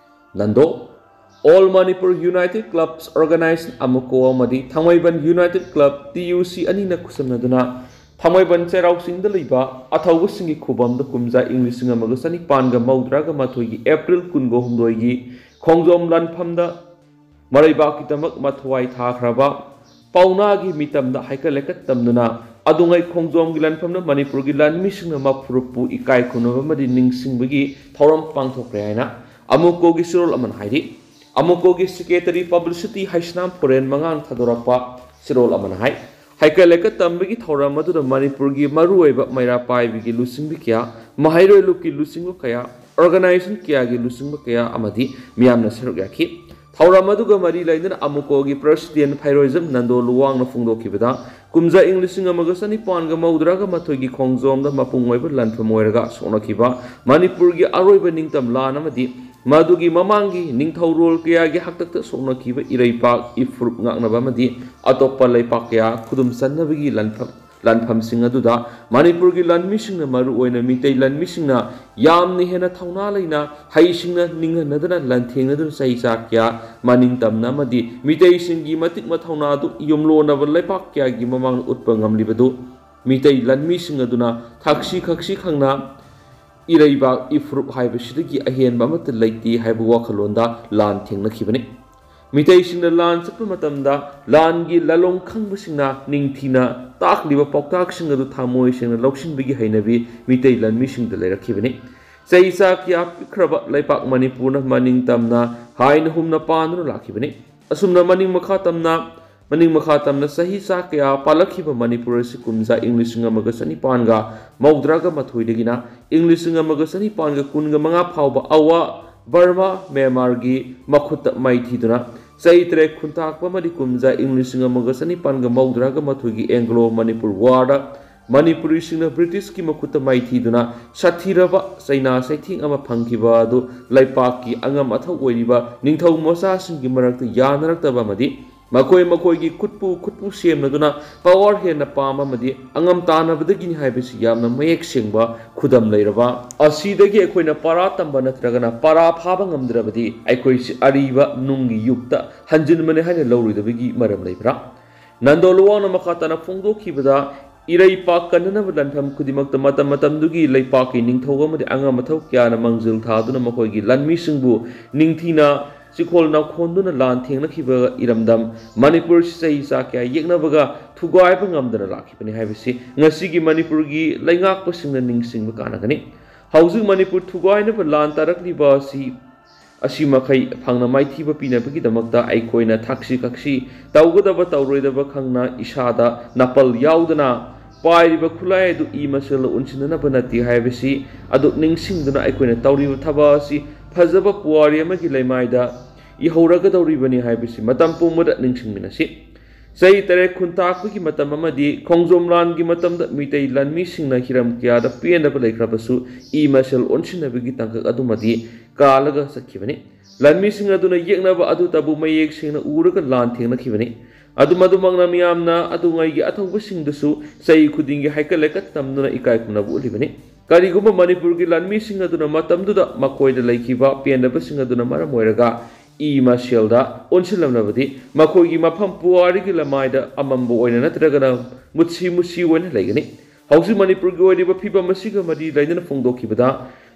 Nando, All Manipur United Clubs Organized, ꯑꯃꯨꯀꯣ ꯑꯃꯗꯤ ꯊꯥꯡꯃꯩꯕꯟ ꯌꯨꯅꯥꯏꯇꯦꯗ ꯀ꯭ꯂꯕ, ꯇꯤ ꯌꯨ ꯁꯤ, ꯑꯅꯤꯅ ꯈꯨꯠꯁꯝꯅꯗꯨꯅ ꯊꯥꯡꯃꯩꯕꯟ ꯆꯩꯔꯥꯎ ꯆꯤꯡꯗ ꯂꯩꯕ ꯑꯊꯧꯕꯁꯤꯡꯒꯤ ꯈꯨꯕꯝꯗ ꯀꯨꯝꯖꯥ ꯏꯪ ꯂꯤꯁꯤꯡ ꯑꯃꯒ ꯆꯅꯤꯄꯥꯟꯒ ꯃꯧꯗ꯭ꯔꯥꯒ ꯃꯥꯊꯣꯏꯒꯤ ꯑꯦꯄ꯭ꯔꯤꯜ ꯀꯨꯟꯒ ꯍꯨꯝꯗꯣꯏꯒꯤ ꯈꯣꯡꯖꯣꯝ ꯂꯥꯟꯐꯝꯗ ꯃꯔꯩꯕꯥꯛꯀꯤꯗꯃꯛ ꯃꯊ꯭ꯋꯥꯏ ꯊꯥꯈ꯭ꯔꯕ ꯄꯥꯎꯅꯥꯒꯤ ꯃꯤꯇꯝꯗ ꯍꯩꯀꯠ ꯂꯩꯀꯠ ꯇꯝꯗꯨꯅ ꯑꯗꯨꯉꯩ ꯈꯣꯡꯖꯣꯝꯒꯤ ꯂꯥꯟꯐꯝꯗ ꯃꯅꯤꯄꯨꯔꯒꯤ ꯂꯥꯟꯃꯤꯁꯤꯡꯅ ꯃꯄꯨꯔꯛꯄꯨ ꯏꯀꯥꯏ ꯈꯨꯝꯅꯕ ꯑꯃꯗꯤ ꯅꯤꯡꯁꯤꯡꯕꯒꯤ ꯊꯧꯔꯝ ꯄꯥꯡꯊꯣꯛꯈ꯭ꯔꯦ ꯍꯥꯏꯅ ꯑꯃꯨꯀꯣꯒꯤ ꯆꯦꯔꯣꯜ ꯑꯃꯅ ꯍꯥꯏꯔꯤ꯫ ꯑꯃꯨꯀꯣꯒꯤ ꯁꯦꯀ꯭ꯔꯦꯇꯔꯤ ꯄꯕ꯭ꯂꯤꯁꯤꯇꯤ ꯍꯩꯁꯅꯥꯝ ꯄꯨꯔꯦꯟ ꯃꯉꯥꯡꯅ ꯊꯥꯗꯣꯔꯛꯄ ꯆꯦꯔꯣꯜ ꯑꯃꯅ ꯍꯥꯏ, ꯍꯩꯀꯠ ꯂꯩꯀꯠ ꯇꯝꯕꯒꯤ ꯊꯧꯔꯝ ꯑꯗꯨꯗ ꯃꯅꯤꯄꯨꯔꯒꯤ ꯃꯔꯨꯑꯣꯏꯕ ꯃꯩꯔꯥ ꯄꯥꯏꯕꯤꯒꯤ ꯂꯨꯆꯤꯡꯕꯤ ꯀꯌꯥ, ꯃꯍꯩꯔꯣꯏ ꯂꯨꯞꯀꯤ ꯂꯨꯆꯤꯡꯕ ꯀꯌꯥ, organization ꯀꯌꯥꯒꯤ ꯂꯨꯆꯤꯡꯕ ꯀꯌꯥ ꯑꯃꯗꯤ ꯃꯤꯌꯥꯝꯅ ꯁꯔꯨꯛ ꯌꯥꯈꯤ꯫ ꯊꯧꯔꯝ ꯑꯗꯨꯒ ꯃꯔꯤ ꯂꯩꯅꯅ ꯑꯃꯨꯀꯣꯒꯤ president ꯐꯩꯔꯣꯏꯖꯝ ꯅꯟꯗꯣ ꯂꯨꯋꯥꯡꯅ ꯐꯣꯡꯗꯣꯛꯈꯤꯕꯗ, ꯀꯨꯝꯖꯥ ꯏꯪ ꯂꯤꯁꯤꯡ ꯑꯃꯒ ꯆꯅꯤꯄꯥꯟꯒ ꯃꯧꯗ꯭ꯔꯥꯒ ꯃꯥꯊꯣꯏꯒꯤ ꯈꯣꯡꯖꯣꯝꯗ ꯃꯄꯨꯡ ꯑꯣꯏꯕ ꯂꯥꯟꯐꯝ ꯑꯣꯏꯔꯒ ꯁꯣꯛꯅꯈꯤꯕ ꯃꯅꯤꯄꯨꯔꯒꯤ ꯑꯔꯣꯏꯕ ꯅꯤꯡꯇꯝ ꯂꯥꯟ ꯑꯃꯗꯤ ꯃꯗꯨꯒꯤ ꯃꯃꯥꯡꯒꯤ ꯅꯤꯡꯊꯧꯔꯣꯜ ꯀꯌꯥꯒꯤ ꯍꯥꯛꯇꯛꯇ ꯁꯣꯛꯅꯈꯤꯕ ꯏꯔꯩꯄꯥꯛ, ꯏꯐꯨꯔꯨꯞ ꯉꯥꯛꯅꯕ ꯑꯃꯗꯤ ꯑꯇꯣꯞꯄ ꯂꯩꯄꯥꯛ ꯀꯌꯥ ꯈꯨꯗꯨꯝ ꯆꯟꯅꯕꯒꯤ ꯂꯥꯟꯐꯝ, ꯂꯥꯟꯐꯝꯁꯤꯡ ꯑꯗꯨꯗ ꯃꯅꯤꯄꯨꯔꯒꯤ ꯂꯥꯟꯃꯤꯁꯤꯡꯅ, ꯃꯔꯨꯑꯣꯏꯅ ꯃꯤꯇꯩ ꯂꯥꯟꯃꯤꯁꯤꯡꯅ ꯌꯥꯝꯅ ꯍꯦꯟꯅ ꯊꯧꯅꯥ ꯂꯩꯅ, ꯍꯩꯁꯤꯡꯅ, ꯅꯤꯡꯍꯟꯅꯗꯅ ꯂꯥꯟꯊꯦꯡꯅꯗꯨꯅ ꯆꯍꯤ ꯆꯥ ꯀꯌꯥ ꯃꯅꯤꯡ ꯇꯝꯅ ꯑꯃꯗꯤ ꯃꯤꯇꯩꯁꯤꯡꯒꯤ ꯃꯇꯤꯛ ꯃꯊꯧꯅꯥ ꯑꯗꯨ ꯌꯨꯝꯂꯣꯟꯅꯕ ꯂꯩꯄꯥꯛ ꯀꯌꯥꯒꯤ ꯃꯃꯥꯡꯗ ꯎꯠꯄ ꯉꯝꯂꯤꯕꯗꯨ ꯃꯤꯇꯩ ꯂꯥꯟꯃꯤꯁꯤꯡ ꯑꯗꯨꯅ ꯊꯛꯁꯤ ꯈꯛꯁꯤ ꯈꯪꯅ ꯏꯔꯩꯕꯥꯛ ꯏꯐꯨꯔꯨꯞ ꯍꯥꯏꯕꯁꯤꯗꯒꯤ ꯑꯍꯦꯟꯕ ꯑꯃꯠꯇ ꯂꯩꯇꯦ ꯍꯥꯏꯕ ꯋꯥꯈꯜꯂꯣꯟꯗ ꯂꯥꯟ ꯊꯦꯡꯅꯈꯤꯕꯅꯤ꯫ ꯃꯤꯇꯩꯁꯤꯡꯅ ꯂꯥꯟ ꯆꯠꯄ ꯃꯇꯝꯗ ꯂꯥꯟꯒꯤ ꯂꯥꯂꯣꯡ ꯈꯪꯕꯁꯤꯡꯅ ꯅꯤꯡꯊꯤꯅ ꯇꯥꯛꯂꯤꯕ ꯄꯥꯎꯇꯥꯛꯁꯤꯡ ꯑꯗꯨ ꯊꯃꯣꯏ ꯁꯦꯡꯅ ꯂꯧꯁꯤꯟꯕꯒꯤ ꯍꯩꯅꯕꯤ ꯃꯤꯇꯩ ꯂꯥꯟꯃꯤꯁꯤꯡꯗ ꯂꯩꯔꯛꯈꯤꯕꯅꯤ꯫ ꯆꯍꯤ ꯆꯥ ꯀꯌꯥ ꯄꯤꯛꯈ꯭ꯔꯕ ꯂꯩꯄꯥꯛ ꯃꯅꯤꯄꯨꯔꯅ ꯃꯅꯤꯡ ꯇꯝꯅ ꯍꯥꯏꯅ ꯍꯨꯝꯅ ꯄꯥꯟꯗꯨꯅ ꯂꯥꯛꯈꯤꯕꯅꯤ꯫ ꯑꯁꯨꯝꯅ ꯃꯅꯤꯡ ꯃꯈꯥ ꯇꯝꯅ, ꯃꯅꯤꯡ ꯃꯈꯥ ꯇꯝꯅ ꯆꯍꯤ ꯆꯥ ꯀꯌꯥ ꯄꯥꯜꯂꯛꯈꯤꯕ ꯃꯅꯤꯄꯨꯔ ꯑꯁꯤ ꯀꯨꯝꯖꯥ ꯏꯪ ꯂꯤꯁꯤꯡ ꯑꯃꯒ ꯆꯅꯤꯄꯥꯟꯒ ꯃꯧꯗ꯭ꯔꯥꯒ ꯃꯥꯊꯣꯏꯗꯒꯤꯅ ꯏꯪ ꯂꯤꯁꯤꯡ ꯑꯃꯒ ꯆꯅꯤꯄꯥꯟꯒ ꯀꯨꯟꯒ ꯃꯉꯥ ꯐꯥꯎꯕ ꯑꯋꯥ ꯕꯔꯃꯥ, ꯃ꯭ꯌꯥꯟꯃꯥꯔꯒꯤ ꯃꯈꯨꯠꯇ ꯃꯥꯏꯊꯤꯗꯨꯅ ꯆꯍꯤ ꯇꯔꯦꯠ ꯈꯨꯟꯇꯥꯛꯄ ꯑꯃꯗꯤ ꯀꯨꯝꯖꯥ ꯏꯪ ꯂꯤꯁꯤꯡ ꯑꯃꯒ ꯆꯅꯤꯄꯥꯟꯒ ꯃꯧꯗ꯭ꯔꯥꯒ ꯃꯥꯊꯣꯏꯒꯤ ꯑꯦꯡꯒ꯭ꯂꯣ ꯃꯅꯤꯄꯨꯔ ꯋꯥꯔꯗ ꯃꯅꯤꯄꯨꯔꯤꯁꯤꯡꯅ ꯕ꯭ꯔꯤꯇꯤꯁꯀꯤ ꯃꯈꯨꯠꯇ ꯃꯥꯏꯊꯤꯗꯨꯅ ꯁꯥꯊꯤꯔꯕ ꯆꯩꯅꯥ ꯆꯩꯊꯦꯡ ꯑꯃ ꯐꯪꯈꯤꯕ ꯑꯗꯨ ꯂꯩꯄꯥꯛꯀꯤ ꯑꯉꯝ ꯑꯊꯧ ꯑꯣꯏꯔꯤꯕ ꯅꯤꯡꯊꯧ ꯃꯆꯥꯁꯤꯡꯒꯤ ꯃꯔꯛꯇ ꯌꯥꯅꯔꯛꯇꯕ ꯑꯃꯗꯤ ꯃꯈꯣꯏ ꯃꯈꯣꯏꯒꯤ ꯈꯨꯠꯄꯨ ꯈꯨꯠꯄꯨ ꯁꯦꯝꯅꯗꯨꯅ power ꯍꯦꯟꯅ ꯄꯥꯝꯕ ꯑꯃꯗꯤ ꯑꯉꯝ ꯇꯥꯟꯅꯕꯗꯒꯤꯅꯤ ꯍꯥꯏꯕꯁꯤ ꯌꯥꯝꯅ ꯃꯌꯦꯛ ꯁꯦꯡꯕ ꯈꯨꯗꯝ ꯂꯩꯔꯕ ꯑꯁꯤꯗꯒꯤ ꯑꯩꯈꯣꯏꯅ ꯄꯔꯥ ꯇꯝꯕ ꯅꯠꯇ꯭ꯔꯒꯅ ꯄꯔꯥ ꯐꯥꯕ ꯉꯝꯗ꯭ꯔꯕꯗꯤ ꯑꯩꯈꯣꯏꯁꯤ ꯑꯔꯤꯕ ꯅꯨꯡꯒꯤ ꯌꯨꯒꯇ ꯍꯟꯖꯤꯟꯕꯅꯤ ꯍꯥꯏꯅ ꯂꯧꯔꯣꯏꯗꯕꯒꯤ ꯃꯔꯝ ꯂꯩꯕ꯭ꯔꯥ? ꯅꯟꯗꯣ ꯂꯨꯋꯥꯡꯅ ꯃꯈꯥ ꯇꯥꯅ ꯐꯣꯡꯗꯣꯛꯈꯤꯕꯗ, ꯏꯔꯩꯄꯥꯛ ꯀꯟꯅꯅꯕ ꯂꯥꯟꯐꯝ ꯈꯨꯗꯤꯡꯃꯛꯇ ꯃꯇꯝ ꯃꯇꯝꯗꯨꯒꯤ ꯂꯩꯄꯥꯛꯀꯤ ꯅꯤꯡꯊꯧ ꯑꯃꯗꯤ ꯑꯉꯝ ꯑꯊꯧ ꯀꯌꯥꯅ ꯃꯥꯡꯖꯤꯜ ꯊꯥꯗꯨꯅ ꯃꯈꯣꯏꯒꯤ ꯂꯥꯟꯃꯤꯁꯤꯡꯕꯨ ꯅꯤꯡꯊꯤꯅ ꯆꯤꯈꯣꯜ ꯅꯥꯎꯈꯣꯟꯗꯨꯅ ꯂꯥꯟ ꯊꯦꯡꯅꯈꯤꯕ ꯏꯔꯝꯗꯝ ꯃꯅꯤꯄꯨꯔ ꯆꯍꯤ ꯆꯥ ꯀꯌꯥ ꯌꯦꯛꯅꯕꯒ ꯊꯨꯒꯥꯏꯕ ꯉꯝꯗꯅ ꯂꯥꯛꯈꯤꯕꯅꯤ ꯍꯥꯏꯕꯁꯤ ꯉꯁꯤꯒꯤ ꯃꯅꯤꯄꯨꯔꯒꯤ ꯂꯩꯉꯥꯛꯄꯁꯤꯡꯅ ꯅꯤꯡꯁꯤꯡꯕ ꯀꯥꯟꯅꯒꯅꯤ꯫ ꯍꯧꯖꯤꯛ ꯃꯅꯤꯄꯨꯔ ꯊꯨꯒꯥꯏꯅꯕ ꯂꯥꯟ ꯇꯥꯔꯛꯂꯤꯕ ꯑꯁꯤ ꯑꯁꯤ ꯃꯈꯩ ꯐꯪꯅ ꯃꯥꯏꯊꯤꯕ ꯄꯤꯅꯕꯒꯤꯗꯃꯛꯇ ꯑꯩꯈꯣꯏꯅ ꯊꯛꯁꯤ ꯈꯛꯁꯤ ꯇꯧꯒꯗꯕ ꯇꯧꯔꯣꯏꯗꯕ ꯈꯪꯅ ꯏꯁꯥꯗ ꯅꯥꯄꯜ ꯌꯥꯎꯗꯅ ꯄꯥꯏꯔꯤꯕ ꯈꯨꯠꯂꯥꯏ ꯑꯗꯨ ꯏ ꯃꯁꯦꯜꯗ ꯑꯣꯟꯁꯤꯟꯅꯅꯕ ꯅꯠꯇꯦ ꯍꯥꯏꯕꯁꯤ ꯑꯗꯨ ꯅꯤꯡꯁꯤꯡꯗꯨꯅ ꯑꯩꯈꯣꯏꯅ ꯇꯧꯔꯤꯕ ꯊꯕꯛ ꯑꯁꯤ ꯐꯖꯕ ꯄꯨꯋꯥꯔꯤ ꯑꯃꯒꯤ ꯂꯩꯃꯥꯏꯗ ꯏꯍꯧꯔꯒꯗꯧꯔꯤꯕꯅꯤ ꯍꯥꯏꯕꯁꯤ ꯃꯇꯝ ꯄꯨꯝꯕꯗ ꯅꯤꯡꯁꯤꯡꯃꯤꯟꯅꯁꯤ꯫ ꯆꯍꯤ ꯇꯔꯦꯠ ꯈꯨꯟꯇꯥꯛꯄꯒꯤ ꯃꯇꯝ ꯑꯃꯗꯤ ꯈꯣꯡꯖꯣꯝ ꯂꯥꯟꯒꯤ ꯃꯇꯝꯗ ꯃꯤꯇꯩ ꯂꯥꯟꯃꯤꯁꯤꯡꯅ ꯍꯤꯔꯝ ꯀꯌꯥꯗ ꯄꯦꯟꯗꯕ ꯂꯩꯈ꯭ꯔꯕꯁꯨ ꯏ ꯃꯁꯦꯜ ꯑꯣꯟꯁꯤꯟꯅꯕꯒꯤ ꯇꯥꯡꯀꯛ ꯑꯗꯨꯃꯗꯤ ꯀꯥꯜꯂꯒ ꯆꯠꯈꯤꯕꯅꯤ꯫ ꯂꯥꯟꯃꯤꯁꯤꯡ ꯑꯗꯨꯅ ꯌꯦꯛꯅꯕ ꯑꯗꯨꯇꯕꯨ ꯃꯌꯦꯛ ꯁꯦꯡꯅ ꯎꯔꯒ ꯂꯥꯟ ꯊꯦꯡꯅꯈꯤꯕꯅꯤ꯫ ꯑꯗꯨꯝ ꯑꯗꯨꯃꯛꯅ ꯃꯤꯌꯥꯝꯅ ꯑꯗꯨꯉꯩꯒꯤ ꯑꯊꯧꯕꯁꯤꯡꯗꯨꯁꯨ ꯆꯍꯤ ꯈꯨꯗꯤꯡꯒꯤ ꯍꯩꯀꯠ ꯂꯩꯀꯠ ꯇꯝꯗꯨꯅ ꯏꯀꯥꯏ ꯈꯨꯝꯅꯕ ꯎꯠꯂꯤꯕꯅꯤ꯫ ꯀꯔꯤꯒꯨꯝꯕ ꯃꯅꯤꯄꯨꯔꯒꯤ ꯂꯥꯟꯃꯤꯁꯤꯡ ꯑꯗꯨꯅ ꯃꯇꯝꯗꯨꯗ ꯃꯈꯣꯏꯗ ꯂꯩꯈꯤꯕ ꯄꯦꯟꯗꯕꯁꯤꯡ ꯑꯗꯨꯅ ꯃꯔꯝ ꯑꯣꯏꯔꯒ ꯏ ꯃꯁꯦꯜꯗ ꯑꯣꯟꯁꯤꯜꯂꯝꯂꯕꯗꯤ ꯃꯈꯣꯏꯒꯤ ꯃꯐꯝ ꯄꯨꯋꯥꯔꯤꯒꯤ ꯂꯃꯥꯏꯗ ꯑꯃꯝꯕ ꯑꯣꯏꯅ ꯅꯠꯇ꯭ꯔꯒꯅ ꯃꯨꯠꯁꯤ ꯃꯨꯠꯁꯤ ꯑꯣꯏꯅ ꯂꯩꯒꯅꯤ꯫ ꯍꯧꯖꯤꯛ ꯃꯅꯤꯄꯨꯔꯒꯤ ꯑꯣꯏꯔꯤꯕ ꯐꯤꯕꯝ ꯑꯁꯤꯒ ꯃꯔꯤ ꯂꯩꯅꯅ ꯐꯣꯡꯗꯣꯛꯈꯤꯕꯗ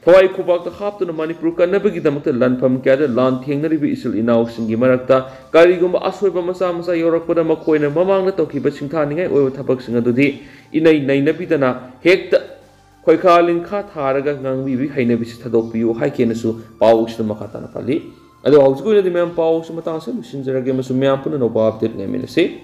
ꯊꯋꯥꯏ ꯈꯨꯕꯥꯛꯇ ꯍꯥꯞꯇꯨꯅ ꯃꯅꯤꯄꯨꯔ ꯀꯟꯅꯕꯒꯤꯗꯃꯛꯇ ꯂꯥꯟꯐꯝ ꯀꯌꯥꯗ ꯂꯥꯟ ꯊꯦꯡꯅꯔꯤꯕ ꯏꯆꯤꯜ ꯏꯅꯥꯎꯁꯤꯡꯒꯤ ꯃꯔꯛꯇ ꯀꯔꯤꯒꯨꯝꯕ ꯑꯁꯣꯏꯕ ꯃꯆꯥ ꯃꯆꯥ ꯌꯥꯎꯔꯛꯄꯗ ꯃꯈꯣꯏꯅ ꯃꯃꯥꯡꯗ ꯇꯧꯈꯤꯕ ꯁꯤꯡꯊꯥꯅꯤꯡꯉꯥꯏ ꯑꯣꯏꯕ ꯊꯕꯛꯁꯤꯡ ꯑꯗꯨꯗꯤ ꯏꯅꯩ ꯅꯩꯅꯕꯤꯗꯅ ꯍꯦꯛꯇ ꯈꯣꯏꯈꯥ ꯂꯤꯡꯈꯥ ꯊꯥꯔꯒ ꯉꯥꯡꯕꯤꯕꯒꯤ ꯍꯩꯅꯕꯤꯁꯤ ꯊꯥꯗꯣꯛꯄꯤꯌꯨ ꯍꯥꯏꯈꯤꯅꯁꯨ ꯄꯥꯎꯁꯤꯗ ꯃꯈꯥ ꯇꯥꯅ ꯄꯜꯂꯤ꯫ ꯑꯗꯣ ꯍꯧꯖꯤꯛꯀꯤ ꯑꯣꯏꯅꯗꯤ ꯃꯌꯥꯝ ꯄꯥꯎꯁꯤ ꯃꯇꯥꯡ ꯑꯁꯤꯗ ꯂꯣꯏꯁꯤꯟꯖꯔꯒꯦ ꯑꯃꯁꯨꯡ ꯃꯌꯥꯝ ꯄꯨꯟꯅ ꯑꯅꯧꯕ ꯑꯞꯗꯦꯠ ꯉꯥꯏꯃꯤꯟꯅꯁꯤ꯫